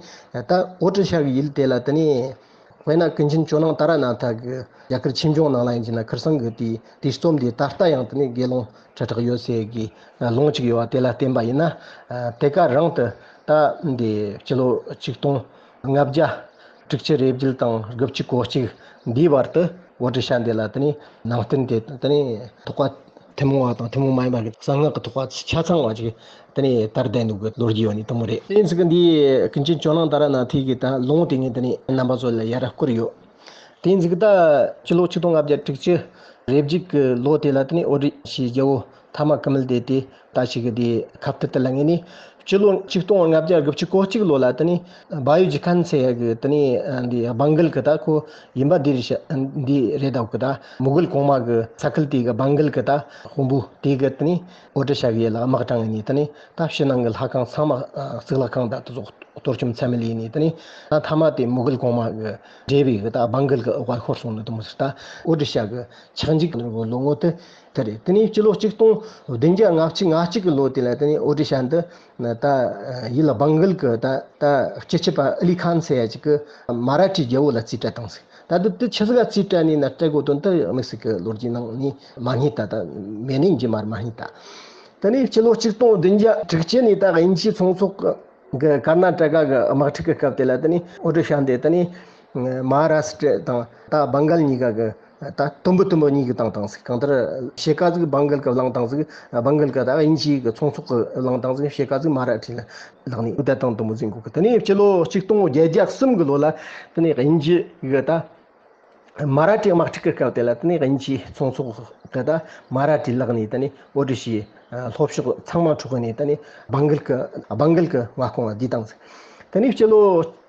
ད་འོ་ཏྲ་ཤ་གི་ཡུལ་དེ་ལ་དེ་ནས། དཔེར་ན་ཀུན་མཁྱེན་ཇོ་ནང་ཏཱ་ར་ནཱ་ཐ་གི་རྒྱ་གར་ཆོས་འབྱུང་ནང་ལ་ཡིན་གྱི་ན། ཁིར་སང་གི་དེའི་དུས་རྩོམ་དེ་ད་ལྟ་ཡང་དེ་ནས་དགེ་སློང་ཁྲི་ཕྲག་ཡོད་ཟེར་གི་ལུང་གཅིག་ཡོད་པ་དེ་ལ་བརྟེན་པ་ཡིན་ན། ཨ་དེ་ག་རང་དུ་ད་འདི་སྤྱི་ལོ་ཆིག་སྟོང་ལྔ་བརྒྱ་དྲུག་ཅུ་རེ་བརྒྱད་དང་དགུ་བཅུ་གོ་གཅིག་འདིའི་བར་དུ་འོ་ཏྲ་ཤ་འདི་ལ་དེ་ནས་ནང་བསྟན་དེ་དེ་ནས་ཐོག་པ་ཐུན་མོང་བ་དང་ཐུན་མོང་མ་ཡིན་པ་གི་གསང་སྔགས་ཀྱི་ཐོག་པ་ཆ་ཚང་བ་ཅིག་དེ་ནས་དར་བསྡད་འདུག་གི་ལོ་རྒྱུས་ཡོད་ནི་དེ་མོ་རེད། དེ་ཡིན་ཙང་གི་འདི་ཀུན་མཁྱེན་ཇོ་ནང་ཏཱ་ར་ནཱ་ཐའི་གི་ད་ལུང་དེ་ངས་དེ་ནས་རྣམ་པ་ཚོ་ལ་ཡར་བསྐུར་ཡོད། དེ་ཡིན་ཙང་གི་ད་སྤྱི་ལོ་ཆིག་སྟོང་ལྔ་བརྒྱ་དྲུག་ཅུ་རེ་བརྒྱད་གི་ལོ་དེ་ལ་དེ་ནས་འོ་ཏྲ་ཤའི་རྒྱལ་པོ་ཐ་མ་ཀུ་མུད་དེ་དེ་ད་ཞིག་གི་དེ་ཁ་གཏད་དུ་ལངས་ནས། སྤྱི་ལོ་ཆིག་སྟོང་ལྔ་བརྒྱ་དགུ་བཅུ་གོ་གཅིག་ལོ་ལ་དེ་ནས་བ་ཡུ་ཇི་ཁན་ཟེར་ཡ་གི་དེ་ནས་འདི་སྦ་འགལ་གི་ད་ཁོ་ཡིན་པ་འདི་རེད་ཤ་འདི་རེད་འདུག་གི། ད་མུ་གལ་གོང་མ་གི་ས་ཁུལ་དེ་གི་སྦ་འགལ་གི་ད་དཔོན་པོ་དེ་གི་དེ་ནས་འོ་ཏྲ་ཤ་གི་ཡུལ་ལ་དམག་དྲངས་ནས། དེ་ནས་ད་ཕྱི་ནང་གི་ལྷ་ཁང་ཚང་མ་ཨ་གཙུག་ལག་ཁང་དང་དེ་ཚོ་གཏོར་བཅོམ་ཚད་མེད་ལས་ནས། དེ་ནས་ད་མཐའ་མ་དེ་མུ་གལ་གོང་མ་གི་བགྲེས་པའི་གི་ད་སྦ་འགལ་གི་འོག་ལ་ཤོར་སོང་ནི་དེ་མོ་ཟིག་ད་འོ་ཏྲ་ཤ་གི་ཆགས་འཇིག་གི་ལོ་ངོ་དེ་དེ་རེད། དེ་ནས་སྤྱི་ལོ་ཆིག་སྟོང་བདུན་བརྒྱ་ལྔ་བཅུ་ང་གཅིག་གི་ལོ་དེ་ལ་དེ་ནས་འོ་ཏྲ་ཤ་འདི་ད་ཡུལ་སྦ་འགལ་གི་ད་ད་སྤྱི་ཁྱབ་པ་ཨ་ལི་ཁན་ཟེར་ཡ་ཅིག་གི་མ་ར་ཊི་རྒྱལ་པོ་ལ་རྩིས་སྤྲད་བཏང་ཟིག་ད་དེ་དེ་ཆི་ཟིག་ག་རྩིས་སྤྲད་ནི་ན་སྤྲད་དགོས་དོན་དེ་དམིགས་བསལ་གི་ལོ་རྒྱུས་ནང་ནས་མ་རྙེད་ད། ད་མེད་ནི་འཇི་མར་མ་རྙེད་ད། དེ་ནས་སྤྱི་ལོ་ཆིག་སྟོང་བདུན་བརྒྱ་དྲུག་ཅུ་ནས་ད་དབྱིན་ཇིའི་ཚོང་ཚོགས་ཀྱི་ གི་ཀར་ན་ཊ་ཀ་གི་དམག་འཁྲུག་གི་སྐབས་དེ་ལ་དེ་ནི་ཨོ་ཌི་ཤ་འདི་དེ་ནི་མ་ཧཱ་རཱ་ཤི་ཏྲ་དང་ད་བང་གལ་གཉིས་ཀ་གི་ད་དུམ་བུ་དུམ་བུ་གཉིས་ཀྱི་བཏང་བཏང་ཟིག་གང་ལྟར་ཕྱེད་ཀ་ཟིག་བང་གལ་གྱི་བླངས་བཏང་ཟིག་བང་གལ་གྱི་ད་དབྱིན་ཇིའི་གི་ཚོང་ཚོགས་ཀྱི་བླངས་བཏང་ཟིག་ཕྱེད་ཀ་ཟིག་མ་ཧཱ་རཱ་ཤི་ཏྲ་ལ་བླངས་ནས་ཨུ་ད་བཏང་དུམ་བུ་ཟིག་འགོ་གི། དེ་ནས་སྤྱི་ལོ་ཆིག་སྟོང་བརྒྱད་བརྒྱ་གསུམ་གི་ལོ་ལ་དེ་ནས་དབྱིན་ཇི་གི་ད་མ་ར་ཏྲི་དམག་འཁྲུག་གི་སྐབས་དེ་ལ་དེ་ནས་དབྱིན་ཇིའི་ཚོང་ཚོགས་གི་ད་མ་ར་ཏྲི་ལག་ནས་དེ་ནས་ཨོ་ཌི་ཤའི་ལྷོ་ཕྱོགས་ཚང་མ་འཕྲོག་ནས་དེ་ནས་བང་གལ་གི་བང་གལ་གི་མངའ་ཁོངས་ལ་བསྡུས་བཏང་ཟིག་དེ་ནས་སྤྱི་ལོ་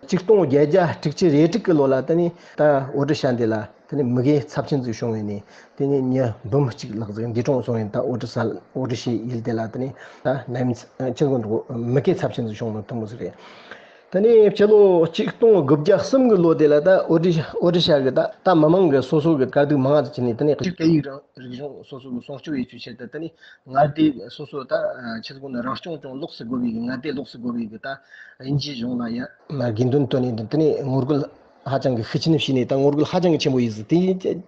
ཆིག་སྟོང་བརྒྱད་བརྒྱ་དྲུག་ཅུ་རེ་དྲུག་གི་ལོ་ལ་དེ་ནས་ད་ཨོ་ཌི་ཤ་འདི་ལ་དེ་ནས་མུ་གེ་ཚབས་ཆེན་ཟིག་བྱུང་བས་ནས་དེ་ནས་མྱི་འབུམ་གཅིག་ལྷག་ཟིག་འདས་གྲོངས་སོང་བས་ད་ཨོ་ཌི་ཤ་ཨོ་ཌི་ཤའི་ཡུལ་དེ་ལ་དེ་ནས་ད་ནམ་ཅི་གོ་འདུག་མུ་གེ་ཚབས་ཆེན་ཟིག་བྱུང་ནོ་དེ་མོ་ཟིག་རེད། དེ་ནས་སྤྱི་ལོ་ཆིག་སྟོང་དགུ་བརྒྱ་གསུམ་གི་ལོ་དེ་ལ་ད་ཨོ་ཌི་ཨོ་ཌི་ཤ་གི་ད་ད་མི་མང་གི་སོ་སོ་གི་དཀའ་སྡུག་མང་ང་ཟིག་བྱས་ནས་དེ་ནས་སྐད་ཡིག་རང་རིག་གཞུང་སོ་སོ་གི་སྲུང་སྐྱོབ་ཡེད་རྒྱུའི་ཆེད་དུ་དེ་ནས་མངའ་སྡེ་སོ་སོ་ད་ཆི་ཟེར་གོ་ནི་རང་སྐྱོང་ལྗོངས་ལོགས་སུ་དགོས་པའི་གི་མངའ་སྡེ་ལོགས་སུ་དགོས་པའི་གི་ད་དབྱིན་ཇིའི་གཞུང་ལ་ཡ་དགོས་འདུན་བཏོན་ནས་དེ་ནས་ངོ་རྒོལ་ཧ་ཅང་གི་ཤུགས་ཆེན་བྱས་ནས་ད་ངོ་རྒོལ་ཧ་ཅང་གི་ཆེན་པོ་ཡིན་ཟིག་དེ་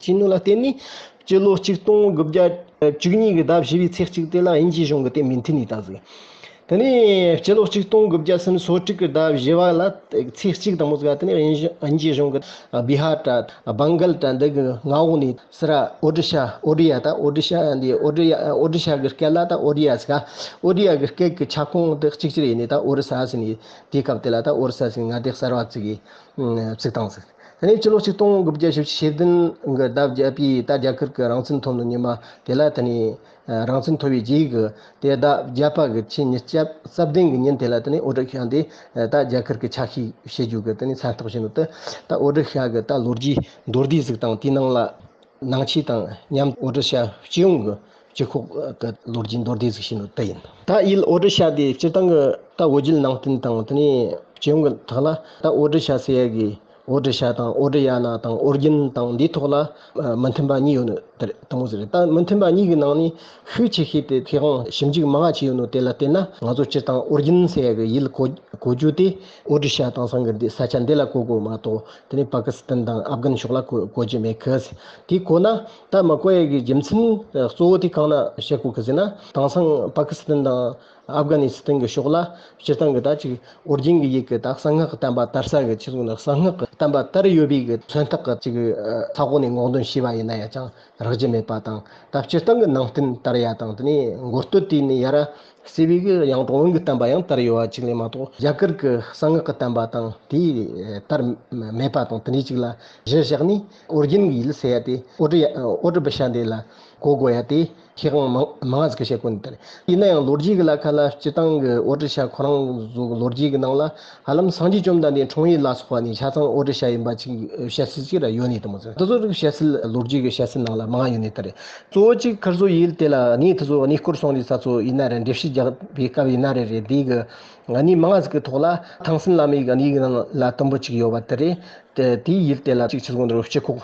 ཡིན་ནོ་ལ་བརྟེན་ནས་སྤྱི་ལོ་ཆིག་སྟོང་དགུ་བརྒྱ་བཅུ་གཉིས་གི་ཟླ་བཞི་བའི་ཚེས་གཅིག་དེ་ལ་དབྱིན་ཇིའི་གཞུང་གི་དེ་མོས་མཐུན་ཡས་བཏང་ཟིག་དེ་ནས་སྤྱི་ལོ་ཆིག་སྟོང་དགུ་བརྒྱ་སུམ་ཅུ་སོ་དྲུག་གི་ཟླ་བཞི་བ་ལ་ཚེས་གཅིག་དང་པོ་ཟིག་ག་དེ་ནས་དབྱིན་ཇི་དབྱིན་ཇིའི་གཞུང་གི་བི་ཧར་དྲ་བང་གལ་དྲ་འདི་གི་མངའ་འོག་ནས་སི་ར་ཨོ་ཌི་ཤ་ཨོ་ཌི་ཡ་ད་ཨོ་ཌི་ཤ་འདི་ཨོ་ཌི་ཡ་ཨོ་ཌི་ཤ་གི་སྐད་ལ་ད་ཨོ་ཌི་ཡ་ཟིག་ག་ཨོ་ཌི་ཡ་གི་སྐད་གི་ཁྱབ་ཁོངས་དེ་གཅིག་གྱུར་ཡས་ནས་ད་ཨོ་རི་ས་ཟེར་ནས་དེའི་སྐབས་དེ་ལ་ད་ཨོ་རི་ས་ཟེར་ནས་མངའ་སྡེ་གསར་བ་བཙུགས་ཡས་བཙུགས་བཏང་ཟིག་དེ་ནས་སྤྱི་ལོ་ཆིག་སྟོང་དགུ་བརྒྱ་བཞི་བཅུ་ཞེ་བདུན་གི་ཟླ་བརྒྱད་པའི་ད་རྒྱ་གར་གི་རང་བཙན་ཐོབ་ནོ་ཉི་མ་དེ་ལ་དེ་ནས་རང་བཙན་ཐོབ་པའི་རྗེས་གི་དེ་ཟླ་བརྒྱད་པ་གི་ཕྱི་ཉིན་སྐྱབས་རྩ་བདུན་གི་ཉིན་དེ་ལ་དེ་ནས་ཨོ་ཌི་ཤ་འདི་ད་རྒྱ་གར་གི་ཆ་ཤས་བྱེད་རྒྱུ་གི་དེ་ནས་མཚན་རྟགས་བྱས་ནོ་དེ་ད་ཨོ་ཌི་ཤ་གི་ད་ལོ་རྒྱུས་མདོར་བསྡུས་ཟིག་དང་དེའི་ནང་ལ་ནང་ཆོས་དང་མཉམ་ཨོ་ཌི་ཤ་སྤྱི་ཡོངས་ཀྱི་སྤྱི་ཁོག་གི་ལོ་རྒྱུས་མདོར་བསྡུས་ཟིག་བྱས་ནོ་དེ་ཡིན། ད་ཡུལ་ཨོ་ཌི་ཤ་དེ་སྤྱིར་བཏང་གི་ད་བོད་བརྒྱུད་ནང་བསྟན་དང་དེ་ནས་སྤྱི་ཡོངས་ཀྱི་ཐོག་ལ་ད་ཨོ་ཌི་ཤ་ཟེར་ཡ་གི་ཨོ་ཌི་ཤ་དང་ཨོ་ཌི་ཡ་ན་དང་ཨོ་རྒྱན་དང་འདིའི་ཐོག་ལ་མི་མཐུན་པ་གཉིས་ཡོད་ནི་དེ་རེད་དེ་མོ་ཟིག་རེད། ད་མི་མཐུན་པ་གཉིས་ཀྱི་ནང་ནས་ཤུགས་ཆེ་ཤོས་དེ་མཁས་དབང་ཞིབ་འཇུག་མང་ང་ཆེ་ཡོད་ནོ་དེ་ལ་བལྟས་ན་ང་ཚོ་སྤྱིར་བཏང་ཨོ་རྒྱན་ཟེར་ཡ་གི་ཡུལ་གོ་གོ་རྒྱུ་དེ་ཨོ་ཌི་ཤ་དེང་སང་གི་འདི་ས་ཆ་འདི་ལ་གོ་དགོས་མ་གཏོགས་དེ་ནས་པ་ཀི་སི་ཐན་དང་ཨབ་གྷན་ཕྱོགས་ལ་གོ་གོ་རྒྱུ་མེད་གི། དེ་གོ་ན་ད་མི་གོ་ཡ་གི་རྒྱུ་མཚན་གཙོ་བོ་དེ་གང་ན་བཤད་གོ་གི་ཟེར་ན་དེང་སང་པ་ཀི་སི་ཐན་དང་ཨབ་གྷ་ནི་སི་ཐན་གི་ཕྱོགས་ལ་སྤྱིར་བཏང་གི་ད་ཅིག་ཨོ་རྒྱན་གི་ཡུལ་གི་ད་གསང་སྔགས་གི་བསྟན་པ་དར་ས་གི་ཆེད་དུ་ན་གསང་སྔགས་གི་བསྟན་པ་དར་ཡོད་པའི་གི་མཚོན་རྟགས་གི་ཅིག་ས་གོ་ནས་སྔོག་འདོན་བྱས་པ་ཡིན་ན་ཡང་ཅང་རག་རྒྱུ་མེད་པ་དང་། ད་སྤྱིར་བཏང་གི་ནང་བསྟན་དར་ཡ་དང་དེ་ནས་མགོ་སྟོད་དེ་ནས་ཡར་སྲིད་པའི་གི་ཡང་དྲུང་བོན་གི་བསྟན་པ་ཡང་དར་ཡོད་པ་ཅིག་ལས་མ་གཏོགས་རྒྱ་གར་གི་གསང་སྔགས་གི་བསྟན་པ་དང་དེ་དར་མེད་པ་དང་དེ་འདྲའི་ཅིག་ལ་གཞི་བཞག་ནས་ཨོ་རྒྱན་གི་ཡུལ་ཟེར་ཡ་དེ་ཨོ་ཏྲ་ཨོ་ཏྲ་བི་ཤ་འདི་ལ་གོ་དགོས་ཡ་དེ་མཁས་དབང་མང་མང་ང་ཟིག་གིས་བཤད་གོ་ནི་དེ་རེད། ཡིན་ན་ཡང་ལོ་རྒྱུས་ཀྱི་ལ་ཁ་ལ་སྤྱིར་བཏང་གི་ཨོ་ཏྲ་བི་ཤ་ཁོ་རང་ཚོ་གི་ལོ་རྒྱུས་ཀྱི་ནང་ལ་ཧ་ལམ་སངས་རྒྱས་བཅོམ་ལྡན་འདས་འཁྲུངས་ཡུལ་ལ་སོགས་པ་ནས་ཆ་ཚང་ཨོ་ཏྲ་བི་ཤ་ཡིན་པ་ཅིག་བཤད་སྲོལ་ཅིག་ར་ཡོད་ནི་དེ་མོ་ཟིག་དེ་ཚོ་རིགས་བཤད་སྲོལ་ལོ་རྒྱུས་ཀྱི་བཤད་སྲོལ་ནང་ལ་མང་ང་ཡོད་ནི་དེ་རེད། གཙོ་བོ་གཅིག་ཁིར་ཚོ་ཡུལ་དེ་ལ་གནས་དེ་ཚོ་གནས་སྐོར་སོང་རེས་ས་ཚོ་ཡིན་ན་རེད། འགྲེལ་བཤད་རྒྱག་པའི་སྐབས་ཡིན་ན་རེད་རེད། དེའི་གི་གནས་མང་ང་ཟིག་གི་ཐོག་ལ་ཐང་སན་བླ་མའི་གི་གནས་གི་ནང་ལ་དུམ་བུ་གཅིག་ཡོད་པ་དེ་རེད། དེ་དེའི་ཡུལ་དེ་ལ་གཅིག་ཆི་ཟེར་གོ་ནོ་སྤྱི་ཁོག་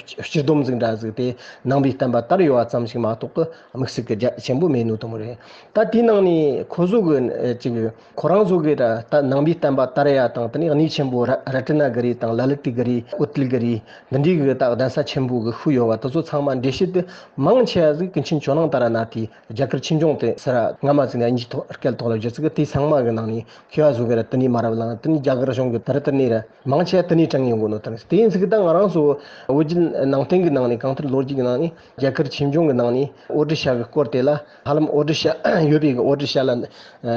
སྤྱི་སྡོམ་ཟིག་འདྲ་ཟིག་དེ་ནང་པའི་བསྟན་པ་དར་ཡོད་པ་ཙམ་ཞིག་མ་གཏོགས་གི་དམིགས་བསལ་གི་རྒྱ་ཆེན་པོ་མེད་ནོ་དེ་མོ་རེད། ད་དེའི་ནང་ནས་ཁོ་ཚོ་གི་ཅིག་ཁོ་རང་ཚོ་གི་ད་ནང་པའི་བསྟན་པ་དར་ཡ་དང་དེ་ནས་གནས་ཆེན་པོ་ར་ར་ཏི་ན་གི་རི་དང་ལ་ལི་ཏི་གི་རི་ཨོ་ཏིལ་གི་རི་འདི་འདྲའི་གི་ད་གདན་ས་ཆེན་པོ་གི་ཤུལ་ཡོད་པ་དེ་ཚོ་ཚང་མ་འགྲེལ་བཤད་དེ་མང་ཆེ་བ་ཟིག་ཀུན་མཁྱེན་ཇོ་ནང་ཏཱ་ར་ནཱ་ཐའི་རྒྱ་གར་ཆོས་འབྱུང་དེ་ས་ར་སྔ་མ་ཟིག་ནས་དབྱིན་ཇིའི་ཐོག་སྐད་ཐོག་ལ་བསྒྱུར་ཚིག་དེ་ཚང་མ་གི་ནང་ནས་མཁས་པ་ཚོ་གི་ར་ཏི་ནི་མ་རབས་ལ་དེ་ནས་རྒྱ་གར་གཞུང་གི་དར་ཏི་ནི་ར་མང་ཆེ་བ་དེ་ནས་དྲངས་ཡོང་གོ་ནོ་དང་དེ་ཡིན་ཟིག་ད་ང་རང་ཚོ་བོད་བརྒྱུད་ནང་བསྟན་གྱི་ནང་ནས་གང་ལྟར་ལོ་རྒྱུས་ཀྱི་ནང་ནས་རྒྱ་གར་ཆོས་འབྱུང་གི་ནང་ནས་ཨོ་ཏྲ་བི་ཤ་གི་སྐོར་དེ་ལ་ཧ་ལམ་ཨོ་ཏྲ་བི་ཤ་ཡོད་པའི་གི་ཨོ་ཏྲ་བི་ཤ་ལ་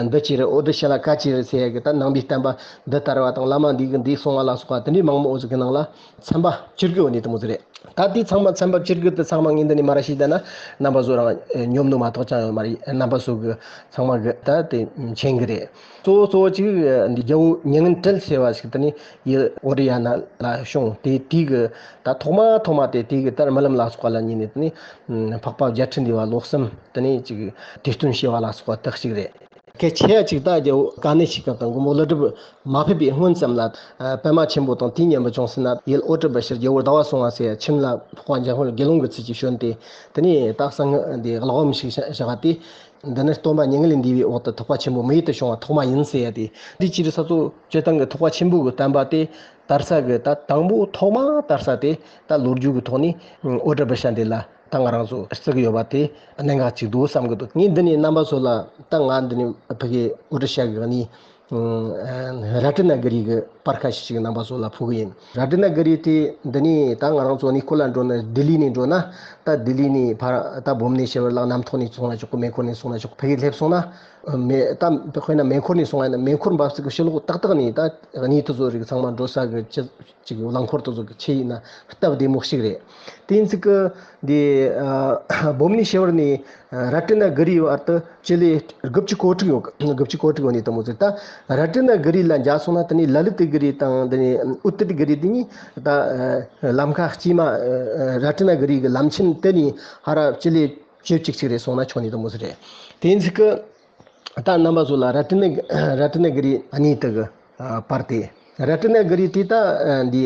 འདི་ཅི་རེད། ཨོ་ཏྲ་བི་ཤ་ལ་ཀ་ཅི་རེད་ཟེར་ཡ་གི་ད་ནང་པའི་བསྟན་པ་འདི་དར་བ་དང་བླ་མ་འདི་གི་འདི་གསུང་བ་ལ་སོགས་པ་དེ་འདྲའི་མང་མོ་ཟིག་གི་ནང་ལ་ཚན་པ་བཅུ་དགུ་ཡོད་ནི་དེ་མོ་ཟིག་རེད། ད་དེ་ཚང་མ་ཚན་པ་བཅུ་དགུ་དེ་ཚང་མ་ངས་འདི་ནས་མ་ར་ཤེས་ད་ན་རྣམ་པ་ཚོ་རང་ཉོབ་ནོ་མ་གཏོགས་ཅང་ཡོད་མ་རེད། རྣམ་པ་ཚོ་གི་ཚང་མ་གི་ད་དེ་མཁྱེན་གི་རེད། གཙོ་བོ་གཙོ་བོ་གཅིག་འདི་རྒྱལ་པོ་མྱ་ངན་གྲལ་ཟེར་བ་ཞིག་དེ་ནི་ཡུལ་ཨོ་ཏྲ་ཡ་ན་ལ་བྱུང་། དེ་དེའི་གི་ད་ཐོག་མ་ཐོག་མ་དེ་དེའི་གི་ད་རྨི་ལམ་ལ་སོགས་པ་ལ་ཉིད་ནས་དེ་ནི་འཕགས་པ་བརྒྱད་ཁྲི་འདུས་པ་ལོ་གསུམ་དེ་ནི་ཅིག་དུས་སྟོན་བྱས་པ་ལ་སོགས་པ་དག་ཅིག་རེད། གལ་ཆེ་ཡ་གཅིག་ད་རྒྱལ་པོ་ཀ་ནེ་ཤི་ཀ་དང་མགོན་པོ་ཀླུ་སྒྲུབ་མ་ཕེབས་པའི་སྔོན་ཙམ་ལ་ཨ་པདྨ་ཆེན་པོ་དང་དེའི་མཉམ་པོ་བྱུང་ཟིན་ན་ཡུལ་ཨོ་ཏྲ་བི་ཤར་རྒྱལ་པོ་ཟླ་བ་སྲུང་བ་ཟེར་ཡ་ཁྱིམ་ལ་འཕགས་པ་འཇམ་དཔལ་དགེ་སློང་གི་ཚུལ་གྱིས་བྱོན་ཏེ་དེ་ནས་ད་གསང་སྔགས་འདི་ཀློག་འོམ་ཞིག་བཞག་བཞག་སྟེ། འདི་ནི་སྟོན་པ་མྱ་ངན་ལས་འདས་པའི་འོག་ཏུ་ཐེག་པ་ཆེན་པོ་མི་ཡུལ་དུ་བྱུང་བ་ཐོག་མ་ཡིན་ཟེར་ཡ་དེ། འདི་ཅི་རིགས་ས་ཚོ་སྤྱིར་བཏང་གི་ཐེག་པ་ཆེན་པོ་གི་བསྟན་པ་དེ་དར་ས་གི་ད་དང་པོ་ཐོག་མ་དར་ས་དེ་ད་ལོ་རྒྱུས་ཀྱི་ཐོག་ནས་ཨོ་ཏྲ་བི་ཤ་འདི་ལ་ད་ང་རང་ཚོ་བརྩི་གི་ཡོད་པ་དེ་གནད་འགག་ཅིག་འདུག་བསམ་གི་འདུག་ངས་འདི་ནས་རྣམ་པ་ཚོ་ལ་ད་ང་འདི་ནས་ཕ་གི་ཨོ་ཏྲ་བི་ཤ་གི་ནི། ར་ཏི་ན་གི་རི་གི་པར་ཁ་ཤས་ཤིག་རྣམ་པ་ཚོ་ལ་ཕུལ་གི་ཡིན། ར་ཏི་ན་གི་རི་དེ་འདི་ནས་ད་ང་རང་ཚོ་གནས་སྐོར་ལ་འགྲོ་ན། ལྡི་ལི་ནས་འགྲོ་ན། ད་ལྡི་ལི་ནས་ཕར་ད་བྷུ་ནེ་ཤ་ཝར་ལ་གནམ་ཐོག་ནས་སོང་ན་ཆོག་གི། མེ་འཁོར་ནས་སོང་ན་ཆོག་གི། ཕ་གིར་སླེབས་སོང་ན། མེ་ད་དཔེར་ན་མེ་འཁོར་ནས་སོང་ཡ་ན། མེ་འཁོར་འབབ་ཚིགས་ཀྱི་ཕྱི་ལོགས་ཏག་ཏག་ནས་ད་གནས་དེ་ཚོ་རིགས་ཚང་མ་འགྲོ་ས་གི་ཅི་ཅིག་རླངས་འཁོར་དེ་ཚོ་གི་ཆེ་ཡིན་ན་སྟབས་བདེ་མོ་ཞིག་རེད། དེ་ཡིན་ཚིག་གི་འདི་ཨ་བྷུ་ནེ་ཤ་ཝར་ནས་ཨ་ར་ཏི་ན་གི་རི་བར་དུ་སྤྱི་ལེ་དགུ་བཅུ་གོ་དྲུག་ཡོད་གི། དགུ་བཅུ་གོ་དྲུག་ཡོད་ནི་དེ་མོ་ཟིག་ད་ར་ཏི་ན་གི་རི་ལ་མཇལ་སོང་ན། དེ་ནས་ལ་ལི་ཏི་གི་རི་དང་དེ་ནས་ཨུ་ཏི་ཏི་གི་རི་དེ་གཉིས་ད་ཨ་ལམ་ཁ་དཀྱིལ་མ། ཨ་ར་ཏི་ན་གི་རི་གི་ལམ་ཆེན་དེ་ནས་ཧ་ར་སྤྱི་ལེ་བཅུ་གཅིག་ཅིག་རེད་སོང་ན་ཆོག་ནི་དེ་མོ་ཟིག་རེད། དེ་ཡིན་ཚིག་གི་ད་རྣམ་པ་ཚོ་ལ་ར་ཏི་ན་ར་ཏི་ན་གི་རི་གནས་དེ་གི་ཨ་པར་དེ། ར་ཏི་ན་གི་རི་དེ་ད་ཨ་འདི་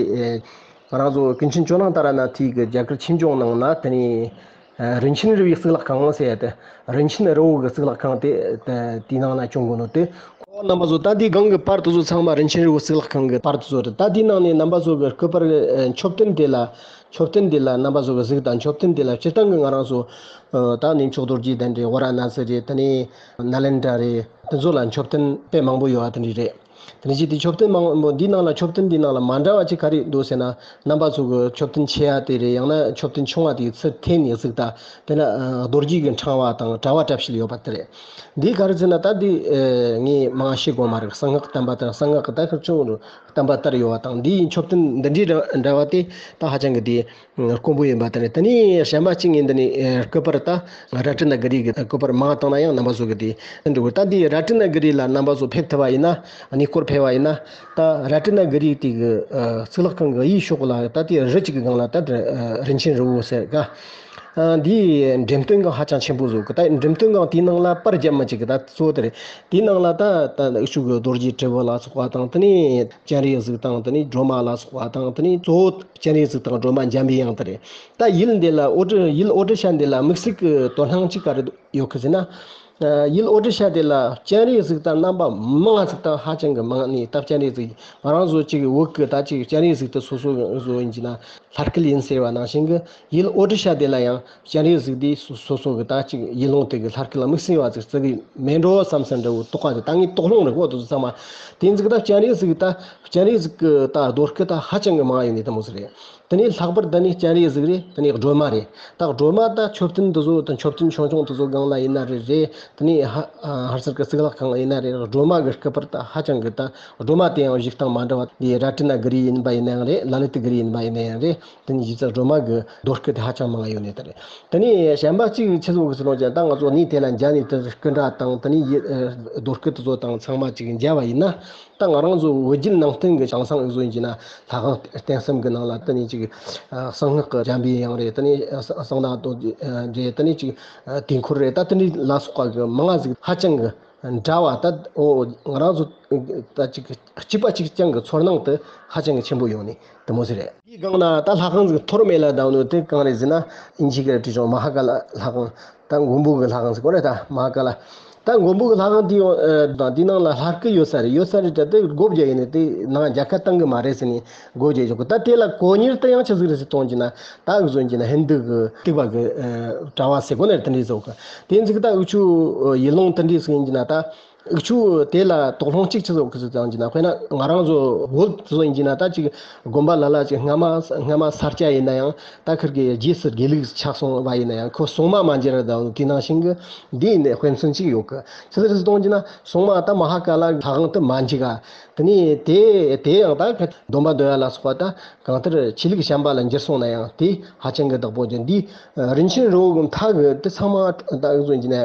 ཨ་ང་རང་ཚོ་ཀུན་མཁྱེན་ཇོ་ནང་ཏཱ་ར་ནཱ་ཐའི་གི་རྒྱ་གར་ཆོས་འབྱུང་ནང་ན་དེ་ནས་ཨ་རིན་ཆེན་རི་བོའི་གཙུག་ལག་ཁང་ཟེར་ཡ་དེ། རིན་ཆེན་རི་བོ་གི་གཙུག་ལག་ཁང་དེ་དེ་དེའི་ནང་ན་བྱུང་དགོས་ནོ་དེ། ཁོ་རྣམ་པ་ཚོ་ད་དེའི་སྒང་གི་པར་དེ་ཚོ་ཚང་མ་རིན་ཆེན་རི་བོ་གཙུག་ལག་ཁང་གི་པར་དེ་ཚོ་རེད། ད་དེའི་ནང་ནས་རྣམ་པ་ཚོ་གི་སྐུ་པར་ཨ་མཆོད་རྟེན་དེ་ལ། མཆོད་རྟེན་དེ་ལ་རྣམ་པ་ཚོ་གི་གཟིགས་དང་། མཆོད་རྟེན་དེ་ལ་སྤྱིར་བཏང་གི་ང་རང་ཚོ་ཨ་ད་གནས་མཆོག་རྡོ་རྗེ་གདན་རེད། ཝཱ་ར་ཎ་སི་རེད། དེ་ནས་ནཱ་ལེནྡྲ་རེད། དེ་ཚོ་ལ་མཆོད་རྟེན་དཔེ་མང་པོ་ཡོད་པ་དེ་འདྲ་རེད། དེ་ནས་ཅི་དེ་མཆོད་རྟེན་མང་པོ་འདིའི་ནང་ལ། མཆོད་རྟེན་འདིའི་ནང་ལ་མ་འདྲ་བ་ཅིག་ག་རེ་འདུག་ཟེར་ན། རྣམ་པ་ཚོ་གི་མཆོད་རྟེན་ཆེ་བ་དེ་རེད། ཡང་ན་མཆོད་རྟེན་ཆུང་བ་དེའི་ཚུར་འཐེན་ནས་གཟིགས་དང་། དེ་ན་ཨ་རྡོ་རྗེ་གི་ཕྲེང་བ་དང་དྲ་བ་བཀྲ་ཤིས་ཡོད་པ་དེ་རེད། འདི་ག་རེ་ཟེར་ན། ད་འདི་ཨ་ངས་མང་ཤེས་དགོས་མ་རེད། གསང་སྔགས་བསྟན་པ་ལྟར། གསང་སྔགས་ཀྱི་ད་ཁིར་ཆུང་རུ་བསྟན་པ་ལྟར་ཡོད་པ་དང་། འདིའི་མཆོད་རྟེན་འདི་འདྲའི་འདྲ་འདྲ་བ་དེ་ད་ཧ་ཅང་གི་དེ་དཀོན་པོ་ཡིན་པ་དེ་རེད། དེ་ནས་གཞན་པ་གཅིག་ངས་འདི་ནས་ཨ་སྐུ་པར་ད་ར་ཏི་ན་གི་རི་གི་སྐུ་པར་མང་བཏང་ན་ཡང་རྣམ་པ་ཚོ་གི་དེ་འདུག་ད་འདི་ར་ཏི་ན་གི་རི་ལ་རྣམ་པ་ཚོ་ཕེབས་ཐུབ་པ་ཡིན་ན། གནས་སྐོར་ཕེབས་པ་ཡིན་ན། ད་ར་ཏི་ན་གི་རི་དེ་གི་ཨ་གཙུག་ལག་ཁང་གི་གཡས་ཕྱོགས་ལ་ད་དེ་རི་གཅིག་གི་སྒང་ལ་ད་ཨ་རིན་ཆེན་རི་བོ་ཟེར་ག་ཨ་འདིའི་འགྲེམས་སྟོན་ཁང་ཧ་ཅང་ཆེན་པོ་བཟོ་གི། ད་འགྲེམས་སྟོན་ཁང་དེའི་ནང་ལ་པར་རྒྱབ་མི་བྱེད་གི། ད་གཙོ་བོ་དེ་རེད། དེའི་ནང་ལ་ད་ད་འུ་ཆོ་གི་རྡོ་རྗེ་དྲིལ་བུ་ལ་སོགས་པ་དང་། དེ་ནས་སྤྱན་རས་གཟིགས་དང་། དེ་ནས་སྒྲོལ་མ་ལ་སོགས་པ་དང་། དེ་ནས་གཙོ་བོ་སྤྱན་རས་གཟིགས་དང་སྒྲོལ་མ་འཇམ་པའི་དབྱངས་དེ་རེད། ད་ཡུལ་འདི་ལ་ཨོ་ཊི་ཡུལ་ཨོ་ཊི་ཤ་འདི་ལ་དམིགས་བསལ་གྱི་དོ་སྣང་གཅིག་ག་རེ་ཡོད་གི་ཟེར་ན། ཡུལ་ཨོ་ཊི་ཤ་དེ་ལ་སྤྱན་རས་གཟིགས་ད་རྣམ་པ་མང་ང་ཟིག་ད་ཧ་ཅང་གི་མང་ནི། ད་སྤྱན་རས་གཟིགས་ང་རང་ཚོ་གཅིག་བོད་གི་ད་གཅིག་སྤྱན་རས་གཟིགས་དེ་སོ་སོ་བཟོ་ཡིན་གྱི་ན་ལྷ་སྐལ་ཡིན་ཟེར་བ་ནང་བཞིན་གི། ཡུལ་ཨོ་ཊི་ཤ་དེ་ལ་ཡང་སྤྱན་རས་གཟིགས་དེ་སོ་སོ་སོ་གི་ད་གཅིག་ཡུལ་ལུང་དེ་གི་ལྷ་སྐལ་ལ་དམིགས་བསལ་བ་ཟིག་བརྩི་གི་མེད་འགྲོ་བསམ་ཟིན་འདྲ་བོ་དོགས་པ་དེ། ད་ངའི་དོགས་སློང་རེད་གོ། དེ་ཚོ་ཚང་མ་དེ་ཟིག་ད་སྤྱན་རས་གཟིགས་ད་སྤྱན་རས་གཟིགས་གི་ད་རྡོ་སྐུ་ད་ཧ་ཅང་གི་མང་ཡོད་ནི་དེ་མོ་ཟིག་རེད། དེ་ནས་ལྷག་པར་དུ་ནི་སྤྱན་རས་གཟིགས་རེད། དེ་ནས་སྒྲོལ་མ་རེད། ད་སྒྲོལ་མ་ད་མཆོད་རྟེན་དེ་ཚོ་དང་མཆོད་རྟེན་ཆུང་ཆུང་དེ་ཚོ་སྒང་ལ་ཡིན་ན་རེད་རེད། དེ་ནས་ཧ་ཧར་སར་གི་གཙུག་ལག་ཁང་ལ་ཡིན་ན་རེད། སྒྲོལ་མ་གི་སྐུ་པར་ད་ཧ་ཅང་གི། ད་སྒྲོལ་མ་དེ་ཡང་བཞུགས་སྟངས་མ་འདྲ་བ། འདི་ར་ཏི་ན་གི་རི་ཡིན་པ་ཡིན་ན་ཡང་རེད། ལ་ལི་ཏི་གི་རི་ཡིན་པ་ཡིན་ན་ཡང་རེད། དེ་ནས་གཞི་རྩ་སྒྲོལ་མ་གི་རྡོ་སྐུ་དེ་ཧ་ཅང་མང་ཡོད་ནི་དེ་རེད། དེ་ནས་གཞན་པ་གཅིག་ཆི་ཟིག་གི་ཟེར་ནོ་ཅན། ད་ང་ཚོ་གནས་དེ་ལ་མཇལ་ནས་དེ་སྐུ་འདྲ་དང་། དེ་ནས་ཡི་ཨ་རྡོ་སྐུ་དེ་ཚོ་དང་ཚང་མ་གཅིག་མཇལ་བ་ཡིན་ན། ད་ང་རང་ཚོ་བོད་བརྒྱུད་ནང་བསྟན་གྱི་ཞང་སང་ཨུ་ཚོ་ཡིན་གྱི་ན། ལྷ་ཁང་རྟེན་གསུམ་གྱི་ནང་ལ་དེ་ནས་ཅིག་ཨ་གསང་སྔགས་ཀྱི་འཇམ་པའི་དབྱངས་རེད། དེ་ནས་ཨ་གསང་སྔགས་རྡོ་རྗེ་རེད། དེ་ནས་ཅིག་ཨ་དུས་འཁོར་རེད། ད་དེ་འདྲ་ལ་སོགས་པ་གི་མང་ང་ཟིག་ཧ་ཅང་གི་འདྲ་བ། ད་འོ་ང་རང་ཚོ་ད་ཅིག་གཅིག་པ་གཅིག་རྐྱང་གི་ཚོར་སྣང་དེ་ཧ་ཅང་གི་ཆེན་པོ་ཡོང་ནི་དེ་མོ་ཟིག་རེད། དེའི་སྒང་ན་ད་ལྷ་ཁང་ཟིག་ཐོར་མེད་ལ་བསྡད་ནོ་དེ་གང་རེད་ཟེར་ན། ཨིན་ཇི་གི་བྲིས་བྱུང་མ་ཧཱ་ཀ་ལ་ལྷ་ཁང་། ད་མགོན་པོ་གི་ལྷ་ཁང་ཟེར་གོ་རེད། ད་མ་ཧཱ་ཀ་ལ། ད་མགོན་པོ་གི་ལྷ་ཁང་དེ་ཡང་ཨ་དང་དེའི་ནང་ལ་ལྷ་སྐུ་ཡོད་ས་རེད། ཡོད་ས་རེད། ད་དེ་སྒོ་བརྒྱབ་ཡིན་ནི་དེ་ནང་རྒྱ་ཁ་བཏང་གི་མ་རེད་ཟེར་ནས་སྒོ་བརྒྱབ་བཞག་གི། ད་དེ་ལ་གོ་གཉེར་དེ་ཡང་ཆི་ཟིག་རེད་ཟེར་གཏོང་གྱི་ན། ད་གི་བཟོ་གྱི་ན་ཧིན་དུ་གི་ཐིགས་པ་གི་ཨ་དྲ་བ་ཟེར་གོ་ནི་རེད། དེ་འདྲས་བཟོ་གི། དེ་ཚིག་ད་འུ་ཆུ་ཡུལ་ལུང་དེ་འདྲས་ཟིག་ཡིན་གྱི་ན། ད་འུ་ཆུ་དེ་ལ་དོགས་སློང་གཅིག་ཆི་ཟིག་གི་ཟིག་བཏང་གྱི་ན། དཔེར་ན་ང་རང་ཚོ་བོད་བཟོ་ཡིན་གྱི་ན། ད་ཅིག་དགོན་པ་ལ་ལ་ཅིག་སྔ་མ་སྔ་མ་ས་སྐྱ་ཡིན་ན་ཡང་། ད་ཁིར་གི་རྗེས་སུ་དགེ་ལུགས་ཆགས་སོང་བ་ཡིན་ན་ཡང་། ཁོ་སྲུང་མ་མ་འགྱུར་ར་དང་དེ་ནང་བཞིན་གི་འདི་ནས་དཔེ་མཚོན་གཅིག་ཡོད་གི། ཆི་ཟིག་རེད་ཟེར་གཏོང་གྱི་ན། སྲུང་མ་ད་མ་ཧཱ་ཀ་ལ་ལྷ་ཁང་དུ་མ་འཇིག་ག། དེ་ནས་དེ་དེ་ཡང་ད་སྡོམ་པ་འདོན་ཡ་ལ་སོགས་པ། ད་གང་ལྟར་ཆོས་ལུགས་གཞན་པ་ལ་འགྱུར་སོང་ན་ཡང་དེ་ཧ་ཅང་གི་བདག་པོ་ཅན། འདི་རིན་ཆེན་རི་བོ་གི་མཐའ་གི་དེ་ཚང་མ་ད་འུ་ཚོ་ཡིན་གྱི་ན་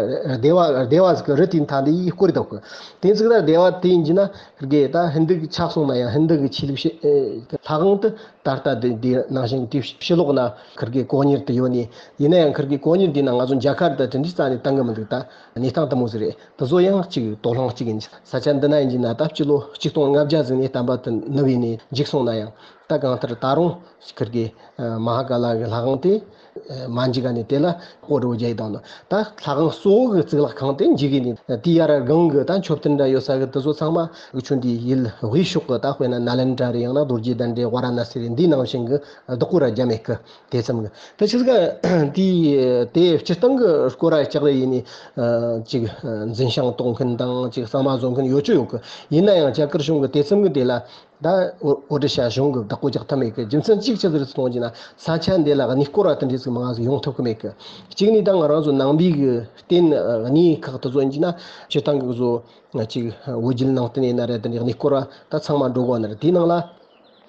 སྡེ་བ་སྡེ་བ་ཟིག་གི་རི་དེའི་མཐའ་འདི་ཡིས་བསྐོར་འདུག་གི། དེ་ཚིག་ད་སྡེ་བ་དེ་ཡིན་གྱི་ན་ཁིར་གི་ད་ཧིན་དུ་གི་ཆགས་སོང་ན་ཡང་། ཧིན་དུ་གི་ཆོས་ལུགས་ཤིག་ཨེ་ལྷ་ཁང་དེ་ད་ལྟ་དེ་འདི་ནང་བཞིན་དེ་ཕྱི་ལོགས་ན་ཁིར་གི་གོ་གཉེར་དེ་ཡོད་ནི། ཡིན་ན་ཡང་ཁིར་གི་གོ་གཉེར་འདི་ན་ང་ཚོ་རྒྱ་གར་དུ་དེ་འདྲའི་རྩ་ནས་བཏང་གི་མི་འདུག། ད་གནས་སྟངས་དེ་མོ་ཟིག་རེད། དེ་ཚོ་ཡང་གཅིག་དོགས་སློང་གཅིག་ཡིན། ས་ཆ་འདི་ན་ཡིན་གྱི་ན་ད་སྤྱི་ལོ་ཆིག་སྟོང་ལྔ་བརྒྱ་ཟིག་ནས་བསྟན་པ་དེ་ནུབ་ཡིན་ནས་འཇིག་སོང་ན་ཡང་། ད་གང་ལྟར་ད་རུང་ཁིར་གི་མ་ཧཱ་ཀ་ལ་གི་ལྷ་ཁང་དེ་མ་འཇིག་ག་ནས་དེ་ལ་སྤོ་རོགས་རྒྱག་ཡི་དང་། ད་ལྷ་ཁང་གཙོ་བོ་གི་གཙུག་ལག་ཁང་དེ་འཇིག་གི་ནས་དེ་ཡར་སྒང་གི་ད་མཆོད་རྟེན་འདྲ་ཡོད་ས་གི་དེ་ཚོ་ཚང་མ་འུ་ཆོ་འདི་ཡུལ་དབུས་ཕྱོགས་གི་ད་དཔེར་ན་ནཱ་ལེནྡྲ་རེད། ཡང་ན་རྡོ་རྗེ་གདན་རེད། ཝཱ་ར་ཎ་སི་རེད། འདི་ནང་བཞིན་གི་བདག་པོ་ར་རྒྱ་མེད་གི། དེ་ཙམ་གི་དེ་ཆི་ཟིག་དེའི་དེ་སྤྱིར་བཏང་གི་སྐོར་ར་ལྕགས་རི་ཡིན་ནི་ཅིག་འཛིན་བྱང་གཏོང་མཁན་དང་ཅིག་གཙང་མ་བཟོ་མཁན་ཡོད་ཆོག་ཡོད་གི། ཡིན་ན་ཡང་རྒྱ་གར་གཞུང་གི་དེ་ཙམ་གི་དེ་ལ་ད་ཨོ་ཨོ་ཌི་ཤ་གཞུང་གི་བདག་པོ་རྒྱག་ཐབས་མེད་གི། རྒྱུ་མཚན་གཅིག་ཆི་ཟིག་རེད་ཟེར་གཏོང་གྱི་ན་ས་ཆ་འདི་ལ་གནས་སྐོར་ར་དེ་འདྲ་ཟིག་མང་ང་ཟིག་ཡོང་ཐུབ་གི་མེད་གི། གཅིག་ནི་ད་ང་རང་ཚོ་ནང་པའི་གི་རྟེན་གནས་ཁག་དེ་ཚོ་ཡིན་གྱི་ན་སྤྱིར་བཏང་གི་བཟོ་ཅིག་བོད་བརྒྱུད་ནང་བསྟན་ཡིན་ན་རེད། དེ་འདྲའི་གནས་སྐོར་ར་ད་ཚང་མ་འགྲོ་དགོས་ནི་རེད། དེའི་ནང་ལ།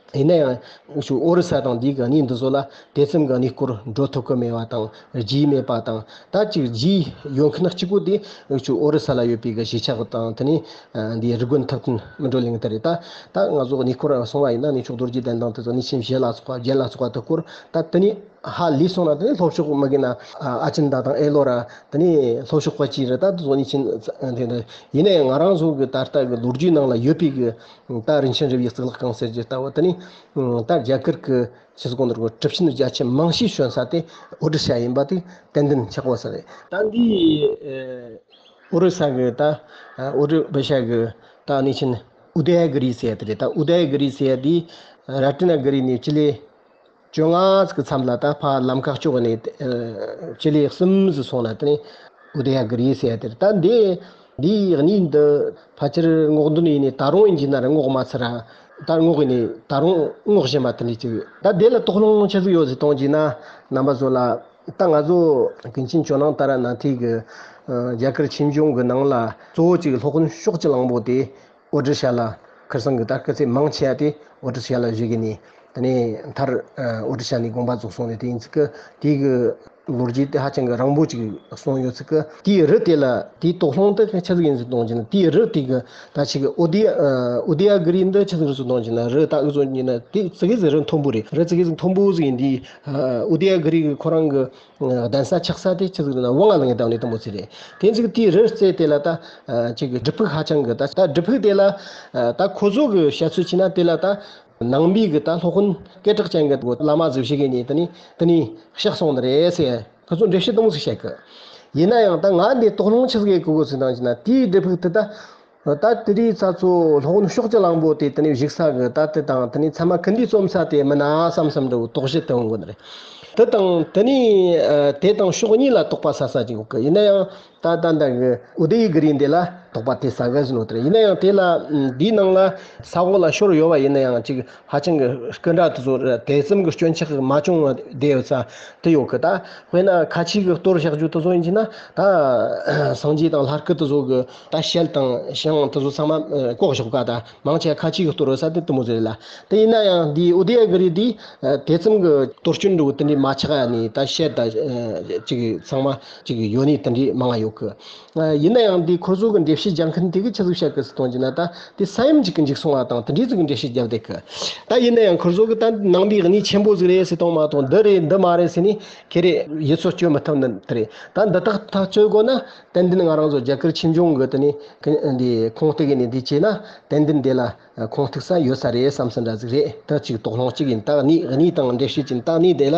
ཡིན་ན་ཡང་ཨུ་ཆོ་ཨོ་རི་ས་དང་འདིའི་གི་གནས་འདི་ཚོ་ལ་དེ་ཙམ་གི་གནས་སྐོར་འགྲོ་ཐུབ་ཀྱི་མེད་པ་དང་རྒྱུས་མེད་པ་དང་། ད་ཅིག་རྒྱུས་ཡོད་མཁན་གཅིག་པོ་དེ་ཨུ་ཆོ་ཨོ་རི་ས་ལ་ཡོད་པའི་གི་གཞིས་ཆགས་དང་། དེ་ནས་ཨ་འདིའི་རི་དགོན་ཐུབ་བསྟན་སྨིན་གྲོལ་གླིང་དེ་རེད། ད་ད་ང་ཚོ་གནས་སྐོར་སོང་བ་ཡིན་ན་གནས་མཆོག་རྡོ་རྗེ་གདན་དང་དེ་ཚོ་གནས་ཆེན་བཞི་ལ་སོགས་པ་བརྒྱད་ལ་སོགས་པ་དེ་སྐོར་ད་དེ་ནས་ཧ་ལས་སོང་ན། དེ་ནས་ལྷོ་ཕྱོགས་མ་གི་ན་ཨ་ཨ་ཅིན་ད་དང་ཨེ་ལོ་ར། དེ་ནས་ལྷོ་ཕྱོགས་པ་ཅི་རེད། ད་དེ་ཚོ་གནས་ཆེན་དེ་འདྲ་ཡིན་ན་ཡང་ང་རང་ཚོ་གི་ད་ལྟ་གི་ལོ་རྒྱུས་ནང་ལ་ཡོད་པའི་གི་ད་རིན་ཆེན་རི་བོའི་གཙུག་ལག་ཁང་ཟེར་རྒྱུ་ལྟ་བུ་དེ་ནི་ད་རྒྱ་གར་གྱི་ཕྱི་སྒོ་ནོར་གྱི་གྲུབ་ཆེན་བརྒྱ་ཆེན་མང་ཤས་བྱོན་ས་དེ་ཨོ་ཌི་ཤ་ཡིན་པ་དེ་ཏན་ཏན་ཆགས་པ་ས་རེད། ད་འདི་ཨོ་རི་ས་གི་ད་ཨོ་རི་བྷ་ཤ་གི་ད་གནས་ཆེན་ཨུ་དེ་ཡ་གི་རི་ཟེར་ཡ་དེ་རེད། ད་ཨུ་དེ་ཡ་གི་རི་ཟེར་ཡ་དེ་ར་ཏི་ན་གི་རི་ནས་སྤྱི་ལེ་བཅོ་ལྔ་ཙམ་གྱི་མཚམས་ལ་ད་ཕར་ལམ་ཁ་ཕྱོགས་ནས་ཨ་སྤྱི་ལེ་གསུམ་ཙམ་སོང་ན་དེ་ནས་ཨུ་དེ་ཡ་གི་རི་ཟེར་ཡ་དེ་རེད། ད་འདི་འདིའི་གནས་འདི་ཕལ་ཆེར་སྔོག་འདོན་ཡིན་ནས་ད་རུང་ཡིན་གྱི་ན་ར་སྔོག་མ་ཚར་ར། ད་སྔོག་ཡིན་ནས་ད་རུང་སྔོག་བཞིན་པ་དེ་འདྲ་ཅིག་ཡོད། ད་དེ་ལ་དོགས་སློང་ཆི་ཟིག་ཡོད་ཟེར་གཏོང་གྱི་ན། རྣམ་པ་ཚོ་ལ་ད་ང་ཚོ་ཀུན་མཁྱེན་ཇོ་ནང་ཏཱ་ར་ནཱ་ཐའི་གི་ཨ་རྒྱ་གར་ཆོས་འབྱུང་གི་ནང་ལ་གཙོ་བོ་གཅིག་སློབ་དཔོན་ཕྱོགས་ཀྱི་གླང་པོ་དེ་ཨོ་ཌི་ཤ་ལ། ཁར་སང་གི་ད་སྐུ་ཚེ་མང་ཆེ་བ་དེ་ཨོ་ཌི་ཤ་ལ་བཞུགས་གི་ནས། དེ་ནས་མཐར་ཨ་ཨོ་ཌི་ཤ་ནས་དགོངས་པ་རྫོགས་སོང་ནས། དེ་ཡིན་ཚིག་གི་དེའི་གི་ལོ་རྒྱུས་དེ་ཧ་ཅང་གི་རིང་པོ་ཅིག་གསུངས་ཡོད་ཚིག་གི། དེའི་རི་དེ་ལ་དེའི་དོགས་སློང་དེ་ཆི་ཟིག་ཡིན་ཟེར་གཏོང་གྱི་ན། དེའི་རི་དེ་གི་ད་ཅིག་ཨུ་དེ་ཡ་ཨ་ཨུ་དེ་ཡ་གི་རི་འདི་ཆི་ཟིག་རེད་ཟེར་གཏོང་གྱི་ན། རི་ད་ཨུ་ཚོ་ཡིན་ན་དེ་ཙི་གེ་ཟིག་རི་མཐོན་པོ་རེད། རི་ཙི་གེ་ཟིག་མཐོན་པོ་ཟིག་ཡིན་དེ། ཨ་ཨུ་དེ་ཡ་གི་རི་གི་ཁོ་རང་གི་གདན་ས་ཆགས་ས་དེ་ཆི་ཟིག་རེད་ན་ཝང་ང་ལ་ངེ་དང་ནས་དང་པོ་ཚེ་རེད། དེ་ཚིག་དེའི་རི་རྩེ་དེ་ལ་ད་ཨ་ཅིག་གི་སྒྲུབ་ཕུག་ཧ་ཅང་གི། ད་ད་སྒྲུབ་ཕུག་དེ་ལ་ཨ་ད་ཁོ་ཚོ་གི་བཤད་ཚུལ་བྱས་ན་དེ་ལ་ད་ནང་པའི་གི་ད་སློབ་དཔོན་སྐད་གྲགས་ཅན་གི་བླ་མ་ཟིག་ཞིག་གིས་ནི་དེ་ནི་དེ་ནི་གཤེགས་སོང་ནི་རེད་ཟེར། ཁོ་ཚོ་འགྲེལ་བཤད་དུམ་བུ་ཟིག་བཤད་གི། ཡིན་ན་ཡང་ད་ང་འདི་དོགས་སློང་ཆི་ཟིག་གི་གོ་གི་ཟེར་ན། དེའི་སྒྲུབ་ཕུག་དེ་ད། ད་དེ་རིང་ཚ་ཚོ་སློབ་དཔོན་ཕྱོགས་ཀྱི་གླང་པོ་དེ་དེ་ནས་བཞུགས་ས་གི་ད་དེ་དང་དེ་ནས་ཚད་མ་ཀུན་འདུས་རྩོམ་ས་དེ་མིན་ན་བསམ་བསམ་འདྲ་བོ་དོགས་གཞི་དེ་འོང་གི་ནི་རེད། དེ་དང་དེ་ནས་ཨ་དེ་དང་ཕྱོགས་གཉིས་ལ་དོགས་པ་ཟ་ས་ཅིག་ཡོད་གི། ཡིན་ན་ཡང་ད་ད་ད་གི་ཨུ་དེ་ཡི་གི་རི་འདི་ལ་དོགས་པ་དེ་ཟ་གི་ཟེར་ནོ་དེ་རེད། ཡིན་ན་ཡང་དེ་ལ་འདིའི་ནང་ལ་ས་འོག་ལ་ཤོར་ཡོད་པ་ཡིན་ན་ཡང་ཅིག་ཧ་ཅང་གི་སྐུ་འདྲ་དེ་ཚོ་དེ་ཙམ་གི་སྐྱོན་ཆག་མ་བྱུང་བ་བསྡད་ཡོད་ས་དེ་ཡོད་གི། ད་དཔེར་ན་ཁ་ཆེ་གི་གཏོར་བཞག་རྒྱུ་དེ་ཚོ་ཡིན་གྱི་ན། ད་སངས་རྒྱས་དང་ལྷ་སྐུ་དེ་ཚོ་གི་ད་ཞལ་དང་ཕྱག་དེ་ཚོ་ཚང་མ་ཨ་བཀོག་བཞག་ག། ད་མང་ཆེ་ཁ་ཆེ་གི་གཏོར་ཡོད་ས་དེ་དེ་མོ་ཟིག་རེད་ལ། དེ་ཡིན་ན་ཡང་འདི་ཨུ་དེ་ཡ་གི་རི་འདི་ཨ་དེ་ཙམ་གི་གཏོར་སྐྱོན་འདྲ་བོ་དེ་འདྲ་མ་ཆགས་ཡ་ནི། ད་ཞལ་དང་ཨ་ཅིག་ཚང་མ་ཅིག་ཡོད་ནི་དེ་འདྲ་མང་ང་ཡོད་གི། ཨ་ཡིན་ན་ཡང་འདི་ཁོ་ཚོ་གི་འགྲེལ་བཤད་རྒྱག་མཁན་དེ་གིས་ཆི་ཟིག་བཤད་གི་ཟེར་གཏོང་གྱི་ན། ད་དེ་ས་ཡོམ་ཅིག་གི་འཇིག་སོང་བ་དང་དེ་འདྲའི་ཟིག་གི་འགྲེལ་བཤད་རྒྱབ་བསྡད་གི། ད་ཡིན་ན་ཡང་ཁོ་ཚོ་གི་ད་ནང་པའི་གནས་ཆེན་པོ་ཟིག་རེད་ཟེར་གཏོང་མ་གཏོང་། འདི་རེད་འདི་མ་རེད་ཟེར་ནས་ཁེ་རེ་ཡིད་ཚོད་གཅོད་མི་ཐུབ་ནི་དེ་རེད། ད་འདི་དག་ཐག་གཅོད་དགོས་ན་ཏན་ཏན་ང་རང་ཚོ་རྒྱ་གར་ཆོས་འབྱུང་གི་དེ་ནས་འདི་ཁུངས་གཏུགས་ནས་འདི་བྱས་ན་ཏན་ཏན་དེ་ལ་ཁུངས་གཏུགས་ས་ཡོད་ས་རེད་བསམ་ས་འདྲ་ཟིག་རེད། ད་ཅིག་དོགས་སློང་གཅིག་ཡིན། ད་གནས་གནས་དང་འགྲེལ་བཤད་ཀྱི་ད་གནས་དེ་ལ་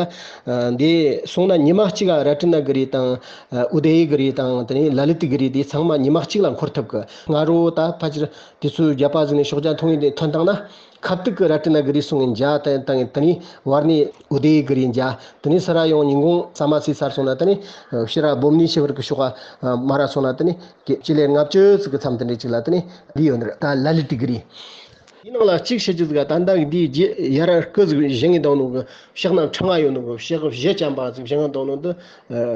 འདི་སོང་ན་ཉི་མ་གཅིག་ཨ་ར་ཏི་ན་གི་རི་དང་ཨུ་དེ་ཡི་གི་རི་དང་དེ་ནས་ལ་ལི་ཏི་གི་རི་དེ་ཚང་མ་ཉི་མ་གཅིག་ལ་འཁོར་ཐུབ་གི། ང་རོ་ད་ཕལ་ཆེར་དུས་ཚོད་བརྒྱ་པ་ཟིག་ནས་ཤོག་བྱ་འཐུང་ཡིན་དེ་ཐོན་བཏང་ན། ཁ་ཐུག་གི་ར་ཏི་ན་གི་རི་སོང་ངིན་འཇའ་དང་དང་དེ་ནས་བར་ནས་ཨུ་དེ་གི་རི་འཇའ། དེ་ནས་སི་ར་ཡོང་ཉིན་གུང་ས་མ་སི་སར་སོང་ན། དེ་ནས་ཕྱི་ར་བོམ་ནི་ཤི་བར་གི་ཤོག་ཨ་མ་ར་སོང་ན། དེ་ནས་སྤྱི་ལེ་ལྔ་བཅུ་ཙི་གི་མཚམས་དེ་འདྲ་ཅིག་ལ་དེ་ནས་འདི་ཡོད་ནི་རེད། ད་ལ་ལི་ཏི་གི་རི། དེའི་ནང་ལ་གཅིག་བཤད་རྒྱུ་ཟིག་ད་ལྟ་འདི་རྗེ་ཡར་སྐུ་ཟིག་བཞེངས་ངེ་འདུག་ནོ་གི། ཕྱག་ན་ཕྲེང་བ་ཡོད་ནོ་གི། ཕྱག་བཞི་ཅན་པ་ཟིག་བཞེངས་ངེ་འདུག་ནོ་འདི།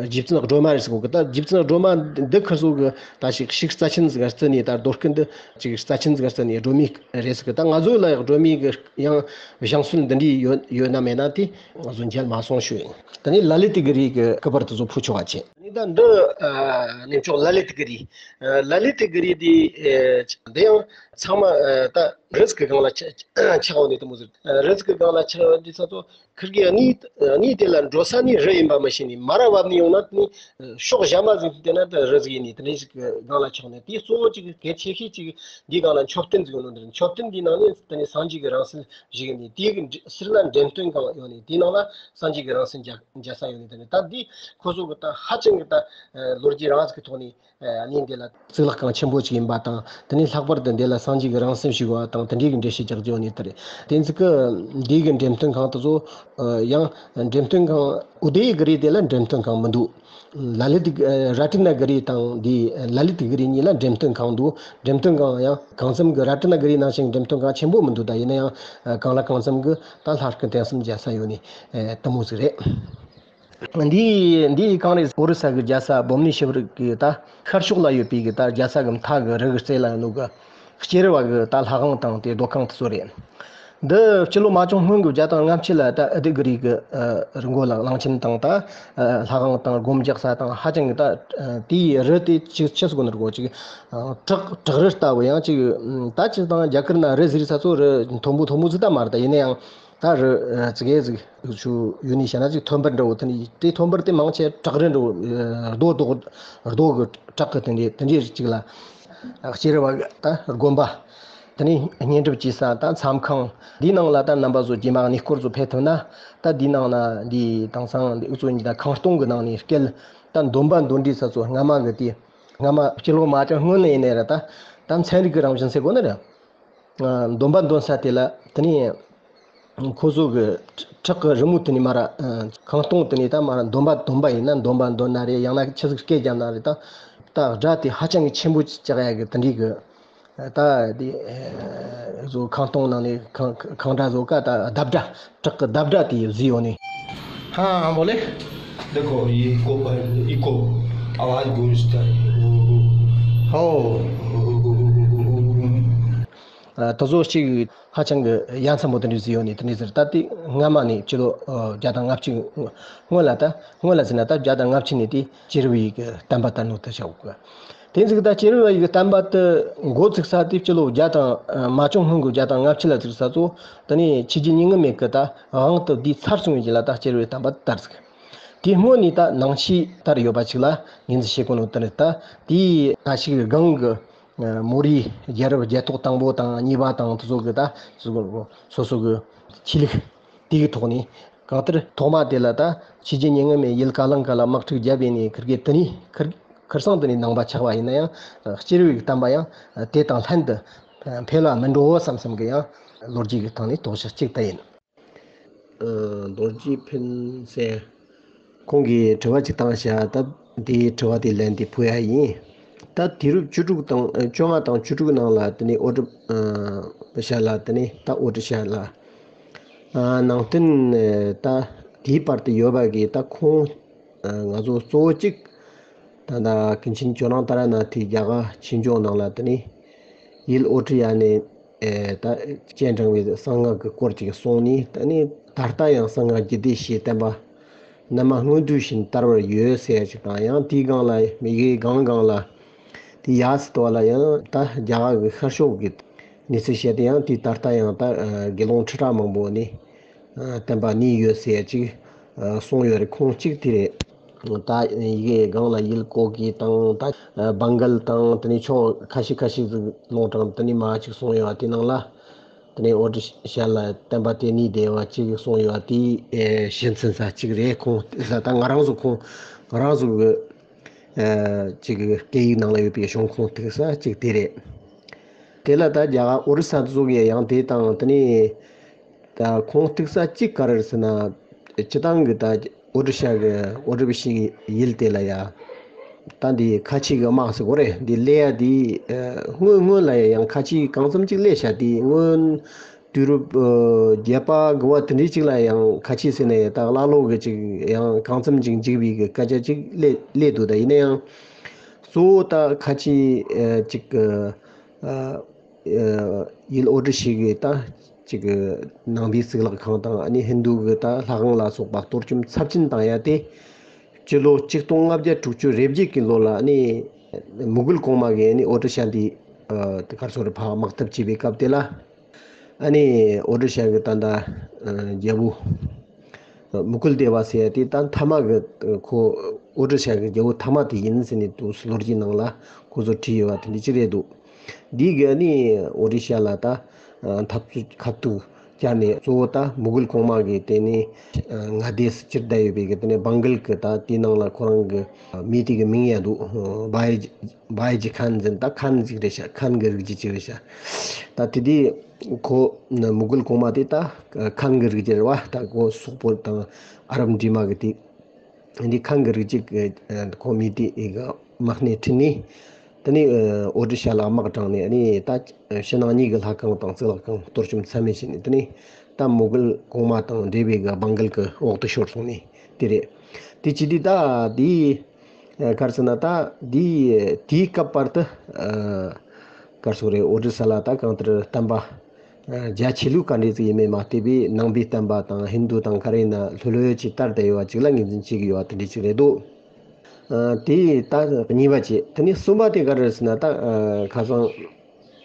རྗེ་བཙུན་སྒྲོལ་མ་རེད་ཟེར་གོ་གི། ད་རྗེ་བཙུན་སྒྲོལ་མ་འདི་ཁིར་ཚོ་གི་ད་ཞིག་ཞིག་རྩ་ཆེན་ཟིག་བརྩི་ནས། ད་རྡོ་སྐུ་འདི་ཅིག་རྩ་ཆེན་ཟིག་བརྩི་ནས་སྒྲོལ་མའི་རེད་ཟེར་གི། ད་ང་ཚོ་ལ་ཡང་སྒྲོལ་མའི་གི་ཡང་བཞེངས་སྲོལ་འདི་འདྲའི་ཡོད་ཡོད་ན་མེད་ན་དེ་ང་ཚོ་མཇལ་མ་སོང་ཞུ་ཡིན། ད་ནི་ལ་ལི་ཏི་གི་རི་གི་སྐུ་པར་དེ་ཚོ་ཕུལ་ཆོག་པ་བྱེད། ད་འདི་ཨ་ནི་ཅོག་ལ་ལི་ཏི་གི་རི། ཨ་ལ་ལི་ཏི་གི་རི་དེ་ཨེ་འདི་ཡང་ཚང་མ་ཨ་ད་རི་ཟིག་གི་སྒང་ལ་ཆ་ཆགས་ཡོད་ནི་དེ་མོ་ཟིག་ཨ་རི་ཟིག་གི་སྒང་ལ་ཆགས་ཡོད་དུས་ཙང་ཚོ་ཁིར་གི་གནས་གནས་དེ་ལ་འགྲོ་ས་ནི་རི་ཡིན་པ་མི་ཤེས་ནི། མར་ར་བབས་ནི་ཡོང་ན་ནི་ཕྱོགས་གཞན་མ་ཟིག་དེ་ན་ད་རི་ཟིག་ཡིན་ནི། དེ་འདྲ་ཞིག་གི་སྒང་ལ་ཆགས་ནི། དེ་གཙོ་བོ་ཅིག་གལ་ཆེ་ཤོས་ཅིག་འདིའི་སྒང་ལ་མཆོད་རྟེན་ཟིག་ཡོད་ནི་འདི་རེད། མཆོད་རྟེན་འདིའི་ནང་ནས་དེ་ནི་སངས་རྒྱས་ཀྱི་རང་གསལ་ཞིག་ཡིན་ནི། དེའི་གི་ཟུར་ལ་འགྲེམས་སྟོན་ཁང་ཡོད་ནི། དེའི་ནང་ལ་སངས་རྒྱས་ཀྱི་རང་གསལ་མཇལ་མཇལ་ས་ཡོད་ནི། དེ་ནི་ད་འདི་ཁོ་ཚོ་གི་ད་ཧ་ཅང་གི་ད་ལོ་རྒྱུས་རིང་ཟིག་གི་ཐོག་ནས་གནས་འདི་ལ་གཙུག་ལག་ཁང་ཆེན་པོ་ཅིག་ཡིན་པ་དང་། དེ་ནས་ལྷག་པར་དུ་འདི་ལ་སངས་རྒྱས་ཀྱི་རང་གསལ་ཞིག་ཡོད་པ་དང་། དེ་འདྲའི་གི་འགྲེལ་བཤད་རྒྱག་རྒྱུ་ཡོད་ནི་དེ་རེད། དེ་ཚིག་གི་འདི་གི་འགྲེམས་སྟོན་ཁང་དེ་ཚོ་ཡང་འགྲེམས་སྟོན་ཁང་ཨུ་དེ་ཡི་གི་རི་དེ་ལ་འགྲེམས་སྟོན་ཁང་མི་འདུག་ལ་ལི་ཏི་ར་ཏི་ན་གི་རི་དང་འདི་ལ་ལི་ཏི་གི་རི་གཉིས་ལ་འགྲེམས་སྟོན་ཁང་འདུག་འགྲེམས་སྟོན་ཁང་ཡང་གང་འཚམ་གི་ར་ཏི་ན་གི་རི་ནང་བཞིན་འགྲེམས་སྟོན་ཁང་ཆེན་པོ་མི་འདུག་ད་ཡིན་ན་ཡང་གང་ལ་གང་འཚམ་གི་ད་ལྷ་སྐུ་རྟེན་གསུམ་མཇལ་ས་ཡོད་ནི་དེ་མོ་ཟིག་རེད། འདི་འདི་གང་རེད། ཨོ་རི་ས་གི་རྒྱལ་ས་བོ་མི་ནི་ཤི་བར་གི་ད་ཤར་ཕྱོགས་ལ་ཡོད་པའི་གི་ད་རྒྱལ་ས་གི་མཐའ་གི་རི་གི་རྩེ་ལ་ཡོད་ནོ་གི་སྐྱེ་རི་བ་གི་ད་ལྷ་ཁང་དང་དེ་རྡོ་ཁང་དེ་ཚོ་རེད། འདི་སྤྱི་ལོ་མ་བྱུང་སྔོན་གྱི་བརྒྱ་དང་ལྔ་བཅུ་ལ་ད་ཨ་དི་གི་རི་གི་རི་མགོ་ལ་གླང་ཆེན་དང་ད་ལྷ་ཁང་དང་སྒོམ་རྒྱག་ས་དང་ཧ་ཅང་གི་ད་དེའི་རི་དེ་ཆི་ཆི་ཟེར་གོ་ནི་རེད་གོ་ཅིག་བྲག་བྲག་རི་ལྟ་བུ་ཡང་ཅིག་ད་ཅི་དང་རྒྱ་གར་ན་རི་ཟེར་ས་ཚོ་རི་མཐོན་པོ་མཐོན་པོ་ཟིག་ད་མ་རེད། ད་ཡིན་ན་ཡང་ད་རི་ཙི་གེ་ཟིག་ཆུ་ཡུལ་ནས་བཤད་ན་ཅིག་ཐོན་འབུར་འདྲ་བོ་དེ་ནི་དེ་ཐོན་འབུར་དེ་མང་ཆེ་བྲག་རི་འདྲ་བོ་རྡོ་རྡོ་རྡོ་གི་བྲག་གི་དེ་འདྲའི་དེ་འདྲའི་ཅིག་ལ། སྐྱེ་རི་བ་ད་དགོན་པ། དེ་ནས་བསྙེན་སྒྲུབ་བྱེད་ས་ད་མཚམས་ཁང་། འདིའི་ནང་ལ་ད་རྣམ་པ་ཚོ་རྗེས་མ་གནས་སྐོར་ཚོ་ཕེབས་ཐུབ་ན། ད་འདིའི་ནང་ན་འདི་དེང་སང་འདི་ཨུ་ཚོ་གཉིས་ད་ཁང་སྟོང་གི་ནང་ནས་སྐད་ད་འདོན་པ་འདོན་འདྲི་ས་ཚོ་སྔ་མ་གི་དེ་སྔ་མ་སྤྱི་ལོ་མ་བྱུང་སྔོན་ནས་ཡིན་ནའི་ར་ད་ད་ཚན་རིག་གི་རང་བཞིན་ཟེར་དགོས་ནི་རེད། འདོན་པ་འདོན་ས་དེ་ལ་དེ་ནས། ཁོ་ཚོ་གི་བྲག་གི་རི་མོ་དེ་ནས་མར་ཁང་སྟོང་དེ་ནས་ད་མར་འདོན་པ་འདོན་པ་ཡིན་ན་འདོན་པ་འདོན་ན་རེད། ཡང་ན་ཆི་ཟིག་སྐད་རྒྱབ་ན་རེད། ད་ད་སྒྲ་དེ་ཧ་ཅང་གི་ཆེན་པོ་ཅིག་ཡ་གི་དེ་འདྲའི་གི་ད་དེ་བཟོ་ཁང་སྟོང་ནང་ནས་ཁང་ཁང་སྒྲ་བཟོ་ཀ་ད་བརྡབ་སྒྲ་བྲག་གི་བརྡབ་སྒྲ་དེ་བཟོས་ཡོད་ནི། हाँ हाँ बोले। देखो ये इको, इको आवाज गूंजता है। हो। ད་བཟོ་གཅིག་ཧ་ཅང་གི་ཡ་མཚན་པོ་དེ་འདྲ་ཟིག་ཡོད་ནི་དེ་འདྲ་ཟེར། ད་དེ་སྔ་མ་ནས་སྤྱི་ལོ་བརྒྱ་དང་ལྔ་བཅུ་སྔོན་ལ་ད་སྔོན་ལ་ཟེར་ན་ད་བརྒྱ་དང་ལྔ་བཅུ་ནས་དེ་སྐྱེ་རི་བའི་གི་བསྟན་པ་དར་ནོ་དེ་ཆགས་གོ། དེ་ཟིག་ད་སྐྱེ་རི་བའི་གི་བསྟན་པ་དེ་འགོ་ཚུགས་ས་དེ་སྤྱི་ལོ་བརྒྱ་དང་མ་བྱུང་སྔོན་གི་བརྒྱ་དང་ལྔ་བཅུ་ལ་ཚུགས་ས་ཚོ་དེ་ནས་ཆོས་རྗེ་ཉིད་སྔོན་མེད་གི་ད་དབང་དུ་བསྡུས་ཚར་སོང་བའི་རྗེས་ལ་ད་སྐྱེ་རི་བའི་བསྟན་པ་དར་ཟིག་དེ་སྔོན་ནས་ད་ནང་ཆོས་དར་ཡོད་པ་ཅིག་ལ་ངོས་འཛིན་བྱེད་གོ་ནོ་དེ་རེད། ད་དེའི་ད་ཞིག་གི་སྒང་གི་མོ་རིའི་རྒྱལ་རབས་རྒྱལ་ཐོག་དང་པོ་དང་གཉིས་པ་དང་དེ་ཚོ་གི་ད་སོ་སོ་གི་ཆོས་ལུགས་དེ་གི་ཐོག་ནས་གང་ལྟར་ཐོག་མ་དེ་ལ་ད་ཆོས་རྗེ་ཉེ་ངན་མའི་ཡུལ་ཀ་ལང་ཀ་ལ་དམག་འཁྲུག་བརྒྱབ་ཡས་ནས་ཁིར་གི་དེ་ནས་ཁིར་ཁིར་སང་དེ་ནས་ནང་པ་ཆགས་པ་ཡིན་ན་ཡང་སྐྱེ་རི་བའི་གི་བསྟན་པ་ཡང་དེ་དང་ལྷན་དུ་འཕེལ་བ་མི་འགྲོ་བསམ་བསམ་གི་ཡང་ལོ་རྒྱུས་ཀྱི་སྟེང་ནས་དོགས་གཞི་གཅིག་དེ་ཡིན། ཨ། རྡོ་རྗེ་ཕུན་ཚོགས། ཁོང་གིས་དྲི་བ་གཅིག་བཏང་བཞག་ད་དེའི་དྲི་བ་དེ་ལན་དེ་ཕུལ་ཡ་ཡིན། ད་དུས་རབས་བཅུ་དྲུག་དང་བཅོ་ལྔ་དང་བཅུ་དྲུག་ནང་ལ་དེ་ནས་ཨོ་ཏྲི་ཤ་ལ་དེ་ནས་ད་ཨོ་ཏྲི་ཤ་ལ་ཨ་ནང་བསྟན་ད་དེའི་བར་དུ་ཡོད་པ་གི་ད་ཁོང་ང་ཚོ་གཙོ་བོ་གཅིག་ད་ལྟ་ཀུན་མཁྱེན་ཇོ་ནང་ཏཱ་ར་ནཱ་ཐའི་རྒྱ་གར་ཆོས་འབྱུང་ནང་ལ་དེ་ནས་ཡུལ་ཨོ་ཏྲི་ཡ་ནས་ཨེ་ད་སྤྱན་དྲངས་པའི་གསང་སྔགས་ཀྱི་སྐོར་ཅིག་གསུངས་ནས། ད་ནི་ད་ལྟ་ཡང་གསང་སྔགས་རྒྱུད་སྡེ་བཞིའི་བསྟན་པ་རྣལ་མ་སྔོན་དུས་བཞིན་དར་བར་ཡོད་ཟེར་ཡ་ཅིག་དང་། ཡང་དེའི་སྒང་ལ་མི་གི་སྒང་སྒང་ལ་དེ་ཡ་སི་ཏོ་ལ་ཡང་ད་རྒྱ་གར་གྱི་ཤར་ཕྱོགས་ཀྱི་གནས་ཚུལ་བཤད་དེ་ཡང་དེ་ད་ལྟ་ཡང་ད་དགེ་སློང་ཁྲི་ཕྲག་མང་པོ་ནི་བསྟན་པ་གནས་ཡོད་ཟེར་ཡ་ཅིག་གསུངས་ཡོད་རེད། ཁོང་གཅིག་དེ་རེད། ད་ཡི་གེ་སྒང་ལ་ཡུལ་ཀོ་ཀི་དང་ད་བང་གལ་དང་དེ་ནས་ཕྱོགས་ཁ་ཤས་ཁ་ཤས་ཟིག་ལུང་དྲངས་དེ་ནས་མ་ཅིག་གསུངས་ཡོད་པ་དེ་ནང་ལ། དེ་ནས་ཨོ་ཏྲི་ཤ་ལ་བསྟན་པ་དེ་ནས་བསྡད་པ་ཅིག་གསུངས་ཡོད་པ་དེ་ཞེ་མཚན་ས་ཅིག་རེད། ཁོང་ད་ང་རང་ཚོ་ཁོང་ང་རང་ཚོ་གི་ཅིག་སྐད་ཡིག་ནང་ལ་ཡོད་པའི་གཞུང་ཁུངས་ཐུག་ས་ཅིག་དེ་རེད། དེ་ལ་ད་རྒྱ་གར་ཨོ་རི་ས་ཚོ་གི་ཡང་དེ་དང་དེ་ནས། ད་ཁོང་ཐུག་ས་གཅིག་ག་རེ་རེད་ཟེར་ན། སྤྱི་བཏང་གི་ད་ཨོ་ཏྲི་ཤ་གི་ཨོ་ཏྲི་བི་ཤི་གི་ཡུལ་དེ་ལ་ཡ། ད་འདི་ཁ་ཆེ་གི་དམག་ཟེར་གོ་རེད། འདི་སླེབས་ཡ་དེ་སྔོན་སྔོན་ལ་ཡ་ཡང་ཁ་ཆེ་གང་འཚམ་ཅིག་སླེབས་ཤག་དེ་སྔོན་དུས་རབས་བརྒྱད་པ་དགུ་པ་དེ་འདྲའི་ཅིག་ལ་ཡང་ཁ་ཆེ་ཟེར་ན་ཡ་ད་ཀླ་ཀློ་གི་ཅིག་ཡང་གང་འཚམ་ཅིག་འཇིག་པའི་གི་སྐད་ཆ་ཅིག་སླེབས་སླེབས་འདུག་ད་ཡིན་ན་ཡང་གཙོ་བོ་ད་ཁ་ཆེ་ཅིག་གི་ཡུལ་ཨོ་ཏྲི་ཤ་གི་ད་ཅིག་གི་ནང་པའི་གཙུག་ལག་ཁང་དང་ཨ་ནི་ཧིན་དུ་གི་ད་ལྷ་ཁང་ལ་སོགས་པ་གཏོར་བཅོམ་ཚབས་ཆེན་བཏང་ཡ་དེ་ སྤྱི་ལོ་ཆིག་སྟོང་ལྔ་བརྒྱ་དྲུག་ཅུ་རེ་བརྒྱད་ཀྱི་ལོ་ལ་ནི་མུ་གུལ་གོང་མ་གིས་ནི་ཨོ་ཊི་ཤ་འདི་ཨ་ག་རེ་ཟེར་ཕར་དམག་འཐབ་བྱས་པའི་སྐབས་དེ་ལ། ཨ་ནི་ཨོ་ཊི་ཤ་གི་ད་ལྟ་ཨ་རྒྱལ་པོ་མུ་གུལ་དེ་བ་ཟེར་ཡ་དེ་ད་མཐའ་མ་གི་ཁོ་ཨོ་ཊི་ཤ་གི་རྒྱལ་པོ་མཐའ་མ་དེ་ཡིན་ཟེར་ནས་འདུག་ལོ་རྒྱུས་ནང་ལ་ཁོ་ཚོ་བྲིས་ཡོད་པ་དེ་འདྲ་ཅིག་རེད་འདུག་འདི་གི་ནི་ཨོ་རི་ཤ་ལ་ད་ཨ་འཐབ་རྩོད་ཁ་ཐུག་བཅར་ནས། གཙོ་བོ་ད་མུ་གུལ་གོང་མ་གི་དེ་ནི་ཨ་མངའ་སྡེ་སུ་སྤྱིར་བསྡད་ཡོད་པའི་གི་དེ་ནི་བང་གལ་གི་ད་དེའི་ནང་ལ་ཁོ་རང་གི་ཨ་མི་དེ་གི་མིང་ཡང་འདུག་བའི་བའི་ཇི་ཁན་ཟེར། ད་ཁན་ཟིག་རེད་ཤག་ཁན་གི་རིགས་ཅིག་རེད་ཤག་ད་དེ་དུས་ཁོ་མུ་གུལ་གོང་མ་དེ་ད་ཁན་གི་རིགས་ཅིག་རེད་བ། ད་ཁོ་སོག་པོ་དང་ཨ་རབ་འདྲེས་མ་གི་དེ། འདི་ཁན་གི་རིགས་ཅིག་གི་ཁོ་མི་དེ་ཡི་གི་དམག་སྣེ་ཁྲིད་ནས། དེ་ནས་ཨོ་ཏྲི་ཤ་ལ་དམག་དྲངས་ནས། ཨ་ནི་ད་ཕྱི་ནང་གཉིས་ཀྱི་ལྷ་ཁང་དང་གཙུག་ལག་ཁང་གཏོར་བཅོམ་ཚད་མེད་བྱས་ནས། དེ་ནས་ད་མུ་གལ་གོང་མ་དང་འབྲེལ་བའི་གི་བང་གལ་གི་འོག་ཏུ་ཤོར་སོང་ནས་དེ་རེད། དེ་བྱས་དུས་ད་དེའི་ག་རེ་ཟེར་ན། ད་དེའི་དེའི་སྐབས་བར་དུ་ག་རེ་ཟེར་རེད། ཨོ་ཏྲི་ཤ་ལ་ད་གང་ལྟར་བསྟན་པ་རྒྱ་ཆེ་ལུགས་ག་འདྲས་ཅིག་ཡིན་མིན་མ་བལྟས་པའི་ནང་པའི་བསྟན་པ་དང་ཧིན་དུ་དང་ག་རེ་ཡིན་ན་ལྷོད་ལྷོད་ཅིག་དར་བསྡད་ཡོད་པ་ཅིག་ལ་ངོས་འཛིན་བྱེད་ཀྱི་ཡོད་པ་དེ་འདྲས་ཅིག་རེད་འདུག་ཨ་དེ་ད་གཉིས་པ་བྱས། དེ་ནས་གསུམ་པ་དེ་ག་རེ་རེད་ཟེར་ན། ད་ཨ་ཁ་སང་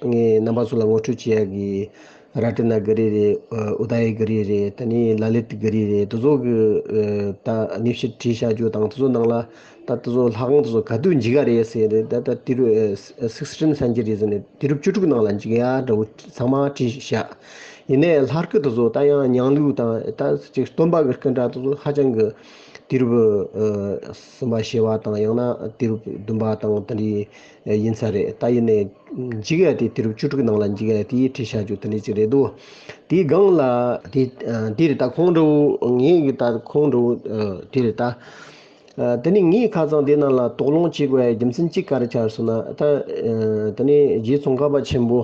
ངས་རྣམ་པ་ཚོ་ལ་ངོ་སྤྲོད་བྱེད་ཡག་གི་རཏྣ་གི་རི་རེད། ཨ་ཨུ་དཱ་ཡི་གི་རི་རེད། དེ་ནས་ལ་ལི་ཏ་གི་རི་རེད། དེ་ཚོ་གི་ཨ་ད་གནས་བཤད་བྲིས་བཞག་རྒྱུ་དང་། དེ་ཚོ་ནང་ལ་ད་དེ་ཚོ་ལྷ་ཁང་དེ་ཚོ་ག་དུས་འཇིག་ག་རེད་ཟེར་རེད། ད་ད་དུས་རབས་ཨ་sixteenth century ཟེར་ནས་དུས་རབས་བཅུ་དྲུག་ནང་ལ་འཇིག་ཡ་འདྲ་བོ་ཚང་མ་བྲིས་བཞག་ཡིན་ནའི་ལྷ་སྐུ་དེ་ཚོ་ད་ཡང་ཉང་ལུགས་དང་ད་ཅིག་སྟོན་པ་གི་སྐུ་འདྲ་དེ་ཚོ་ཧ་ཅང་གི་དུས་རབས་ཨ་གསུམ་པ་བཞི་པ་དང་། ཡང་ན་དུས་རབས་བདུན་པ་དང་དེ་འདྲའི་ཡིན་ས་རེད། ད་ཡིན་ནའི་འཇིག་ཡ་དེ་དུས་རབས་བཅུ་དྲུག་ནང་ལ་འཇིག་ཡ་དེ་བྲིས་བཞག་རྒྱུ་དེ་འདྲ་ཅིག་རེད་འདུག་དེའི་སྒང་ལ་དེ་ཨ་དེ་རེད། ད་ཁོང་འདྲ་བོ་ངས་གི་ད་ཁོང་འདྲ་བོ་ཨ་དེ་རེད། ད་ཨ་དེ་ནས་ངས་ཁ་སང་དེ་ནང་ལ་དོགས་སློང་བྱེད་དགོས་ཡ་རྒྱུ་མཚན་གཅིག་ག་རེ་ཆགས་སོང་ན། ད་ཨ་དེ་ནས་རྗེ་ཙོང་ཁ་པ་ཆེན་པོ་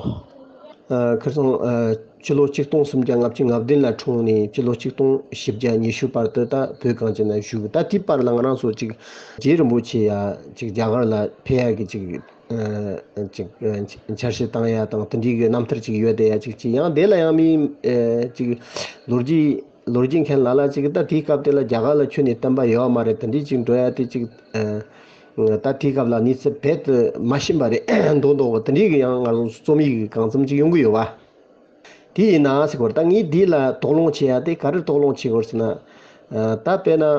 ཨ་ཁ་སང་ཨ་ཕྱི་ལོ་ཆིག་སྟོང་སུམ་བརྒྱ་ལྔ་བཅུ་ང་བདུན་ལ་འཁྲུངས་ནས་ཕྱི་ལོ་ཆིག་སྟོང་བཞི་བརྒྱ་ཉི་ཤུ་བར་དུ་ད་བོད་གངས་ཅན་ན་བཞུགས། ད་དེའི་བར་ལ་ང་རང་ཚོ་ཅིག་རྗེ་རིན་པོ་ཆེ་ཡ་ཅིག་རྒྱ་གར་ལ་ཕེབས་ཡ་གི་ཅིག་ཨ་ཅིག་ཨ་འཆར་གཞི་བཏང་ཡ་དང་དེ་འདྲའི་གི་རྣམ་ཐར་ཅིག་ཡོད་དེ་ཡ་ཅིག་ཅིག་ཡང་དེ་ལ་ཡང་མི་ཨ་ཅིག་ལོ་རྒྱུས་ལོ་རྒྱུས་མཁན་ལ་ལ་ཅིག་ད་དེའི་སྐབས་དེ་ལ་རྒྱ་གར་ལ་ཁྱོན་ནས་བསྟན་པ་ཡོད་མ་རེད། དེ་འདྲའི་ཅིག་འགྲོ་ཡ་དེ་ཅིག་ཨ་ད་དེའི་སྐབས་ལ་གནས་ཚུལ་རྦད་དེ་མ་ཤེས་པ་རེད་མདོག་མདོག་པ་དེ་འདྲའི་གི་ཡང་ང་ཚོ་རྩོམ་ཡིག་གི་གང་འཚམ་ཅིག་ཡོང་གི་ཡོད་པ། དེ་ཡིན་ན་ཟེར་བར་ད་ངས་འདི་ལ་དོགས་སློང་བྱེད་ཡ་དེ་ག་རེ་དོགས་སློང་བྱེད་དགོས་ཟེར་ན། ཨ་ད་དཔེར་ན་ཨ་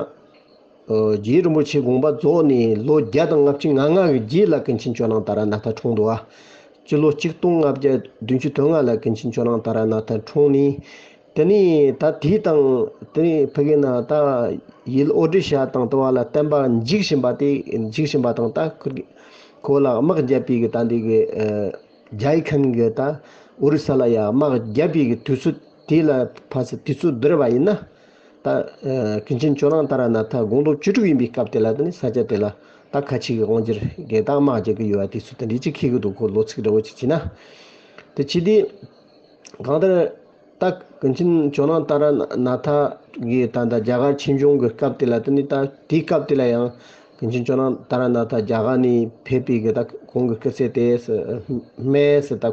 རྗེ་རིན་པོ་ཆེ་དགོངས་པ་རྫོགས་ནས་ལོ་བརྒྱ་དང་ལྔ་བཅུ་ང་ལྔ་གི་རྗེས་ལ་ཀུན་མཁྱེན་ཇོ་ནང་ཏཱ་ར་ནཱ་ཐ་འཁྲུངས་འདུག་ཨ། སྤྱི་ལོ་ཆིག་སྟོང་ལྔ་བརྒྱ་བདུན་ཅུ་དོན་ལྔ་ལ་ཀུན་མཁྱེན་ཇོ་ནང་ཏཱ་ར་ནཱ་ཐ་འཁྲུངས་ནས། དེ་ནས་ད་དེ་དང་དེ་ནས་ཕ་གི་ན་ད་ཡུལ་ཨོ་ཏྲི་ཤ་དང་དེ་བ་ལ་བསྟན་པ་འཇིག་བཞིན་པ་དེ་འཇིག་བཞིན་པ་དང་། ད་ཁོ་ཁོ་ལ་དམག་བརྒྱབ་པའི་གི་ད་འདི་གི་ཨ་ཇའི་ཁན་གི་ད་ཨོ་རི་ས་ལ་ཡ་དམག་བརྒྱབ་པའི་གི་དུས་ཚོད་དེ་ལ་ཕར་ཚུར་དུས་ཚོད་བསྡུར་བ་ཡིན་ན། ད་ཨ་ཀུན་མཁྱེན་ཇོ་ནང་ཏཱ་ར་ནཱ་ཐ་དགུང་ལོ་བཅུ་དྲུག་ཡིན་པའི་སྐབས་དེ་ལ་དེ་ནི་ས་ཆ་དེ་ལ་ད་ཁ་ཆེ་གི་དབང་སྒྱུར་གི་ད་དམག་རྒྱག་གི་ཡོད་པ་དེ་ཚོ་དེ་འདྲའི་ཅིག་ཁེལ་གི་འདུག་ཁོ་ལོ་ཚིགས་འདྲ་བོ་ཅིག་བྱས་ན། དེ་བྱས་དུས་གང་ལྟར་ད་ཀུན་མཁྱེན་ཇོ་ནང་ཏཱ་ར་ནཱ་ཐ་གི་ད་ད་རྒྱ་གར་ཆོས་འབྱུང་གི་སྐབས་དེ་ལ་དེ་ནི་ད་དེའི་སྐབས་དེ་ལ་ཡང་ཀུན་མཁྱེན་ཇོ་ནང་ཏཱ་ར་ནཱ་ཐ་རྒྱ་གར་ནས་ཕེབས་པའི་གི་ད་ཁོང་གི་སྐུ་ཚེ་དེ་སྨད་ཟེར་ད་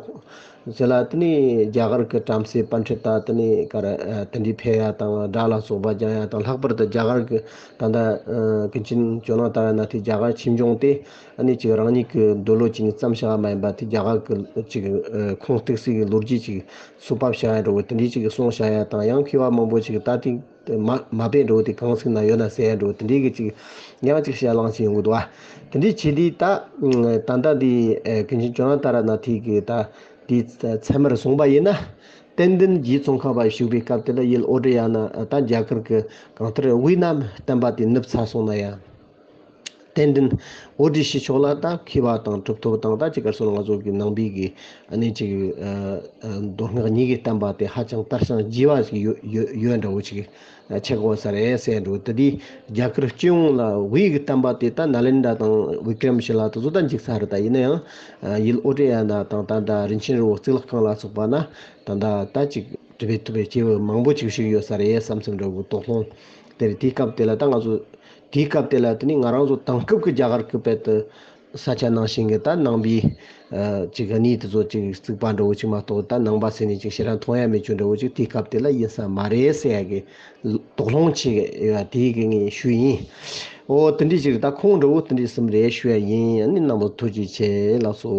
ཟེར་ལ། དེ་ནས་རྒྱ་གར་གི་བྲམ་ཟེ་པཎ་ཌི་ཏ་དེ་ནས་ག་རེ་དེ་འདྲའི་ཕེབས་ཡ་དང་སྒྲ་ལ་སོགས་པ་སྦྱང་ཡ་དང་། ལྷག་པར་དུ་རྒྱ་གར་གི་ད་ད་ཀུན་མཁྱེན་ཇོ་ནང་ཏཱ་ར་ནཱ་ཐའི་རྒྱ་གར་ཆོས་འབྱུང་དེ་ཨ་ནི་ཅིག་རང་ཉིད་ཀྱི་འདོད་བློ་ཅིག་ནས་བརྩམས་བཞག་པ་མ་ཡིན་པ་དེ། རྒྱ་གར་གྱི་ཅིག་ཨ་ཁུངས་གཏུགས་སའི་གི་ལོ་རྒྱུས་ཅིག་ཚུར་ཕབ་བཞག་ཡ་འདྲ་བོ་དེ་འདྲའི་ཅིག་གསུངས་བཞག་ཡ་དང་། ཡང་མཁས་པ་མང་པོ་ཅིག་ད་ཐེངས་མ་མ་དཔེ་འདྲ་བོ་དེ་གང་ཟིག་ན་ཡོད་ན་ཟེར་ཡ་འདྲ་བོ་དེ་འདྲའི་གི་ཅིག་ཡང་ཅིག་བཤད་གླེང་ཅིག་ཡོང་གི་འདུག་བ། དེ་འདྲའི་བྱས་དུས་ད་ད་ལྟ་འདི་ཨ་ཀུན་མཁྱེན་ཇོ་ནང་ཏཱ་ར་ནཱ་ཐའི་གི་ད་དེའི་ཚད་མར་བཟུང་པ་ཡིན་ན། ཏན་ཏན་རྗེ་ཙོང་ཁ་པ་བཞུགས་པའི་སྐབས་དེ་ལ་ཡུལ་ཨོ་ཏྲི་ཡ་ན་ད་རྒྱ་གར་གྱི་གང་ལྟར་དབུས་ན་བསྟན་པ་དེ་ནུབ་ཚར་སོང་ན་ཡང་། ཏན་ཏན་ཨོ་ཏྲི་ཕྱི་ཕྱོགས་ལ་ད་མཁས་པ་དང་གྲུབ་ཐོབ་དང་། ད་ཅི་ག་རེ་ཟེར་ན། ང་ཚོ་གི་ནང་པའི་གི་ཨ་ནི་ཅིག་ཨ་ཨ་མདོ་སྔགས་གཉིས་ཀྱི་བསྟན་པ་དེ་ཧ་ཅང་དར་ཞིང་རྒྱས་པ་ཞིག་ཡོད་ཡོད་ཡོད་འདྲ་བོ་ཅིག་ཆགས་ཡོད་ས་རེད་ཟེར་འདྲ་བོ། དེ་དུས་རྒྱ་གར་སྤྱི་ཡོངས་ལ་དབུས་ཀྱི་བསྟན་པ་དེ་ད་ནཱ་ལེནྡྲ་དང་བི་ཀྲམ་ཤི་ལ་དེ་ཚོ་ད་འཇིག་ཚར་རེད། ད་ཡིན་ན་ཡང་ཡུལ་ཨོ་ཏྲི་ཡ་ན་དང་ད་ད་རིན་ཆེན་རི་བོ་གཙུག་ལག་ཁང་ལ་སོགས་པ་ན་ད་ད་ད་ཅིག་གྲུབ་པའི་ཐུབ་པའི་སྐྱེས་བུ་མང་པོ་ཅིག་བཞུགས་ཡོད་ས་རེད་བསམ་བསམ་འདྲ་བོ་དོགས་སློང་དེ་རེད། དེའི་སྐབས་དེ་ལ་ད་ང་ཚོ་དེའི་སྐབས་དེ་ལ་དེ་ནི་ང་རང་ཚོ་དེང་སྐབས་ཀྱི་རྒྱ་གར་གྱི་དཔེ་དེ་ས་ཆ་ནང་བཞིན་གྱི་ད་ནང་པའི་ཨ་ཅིག་གནས་དེ་ཚོ་ཅིག་བརྩིགས་པ་འདྲ་བོ་ཅིག་མ་གཏོགས། ད་ནང་པ་ཟེར་ནས་ཅིག་ཞེ་དྲག་མཐོང་ཡ་མེད་རྒྱུ་འདྲ་བོ་ཅིག་དེའི་སྐབས་དེ་ལ་ཡིན་ས་མ་རེད་ཟེར་ཡ་གི་དོགས་སློང་ཅིག་ཡོད་པ་དེའི་གི་ངས་ཞུས་ཡིན། ཨོ་དེ་འདྲ་ཞིག་རེད། ད་ཁོང་འདྲ་བོ་དེ་འདྲ་གསུམ་རེད་ཞུ་ཡ་ཡིན། ཨ་ནི་རྣམ་པ་ཐུགས་རྗེ་ཆེ་ལགས་སོ།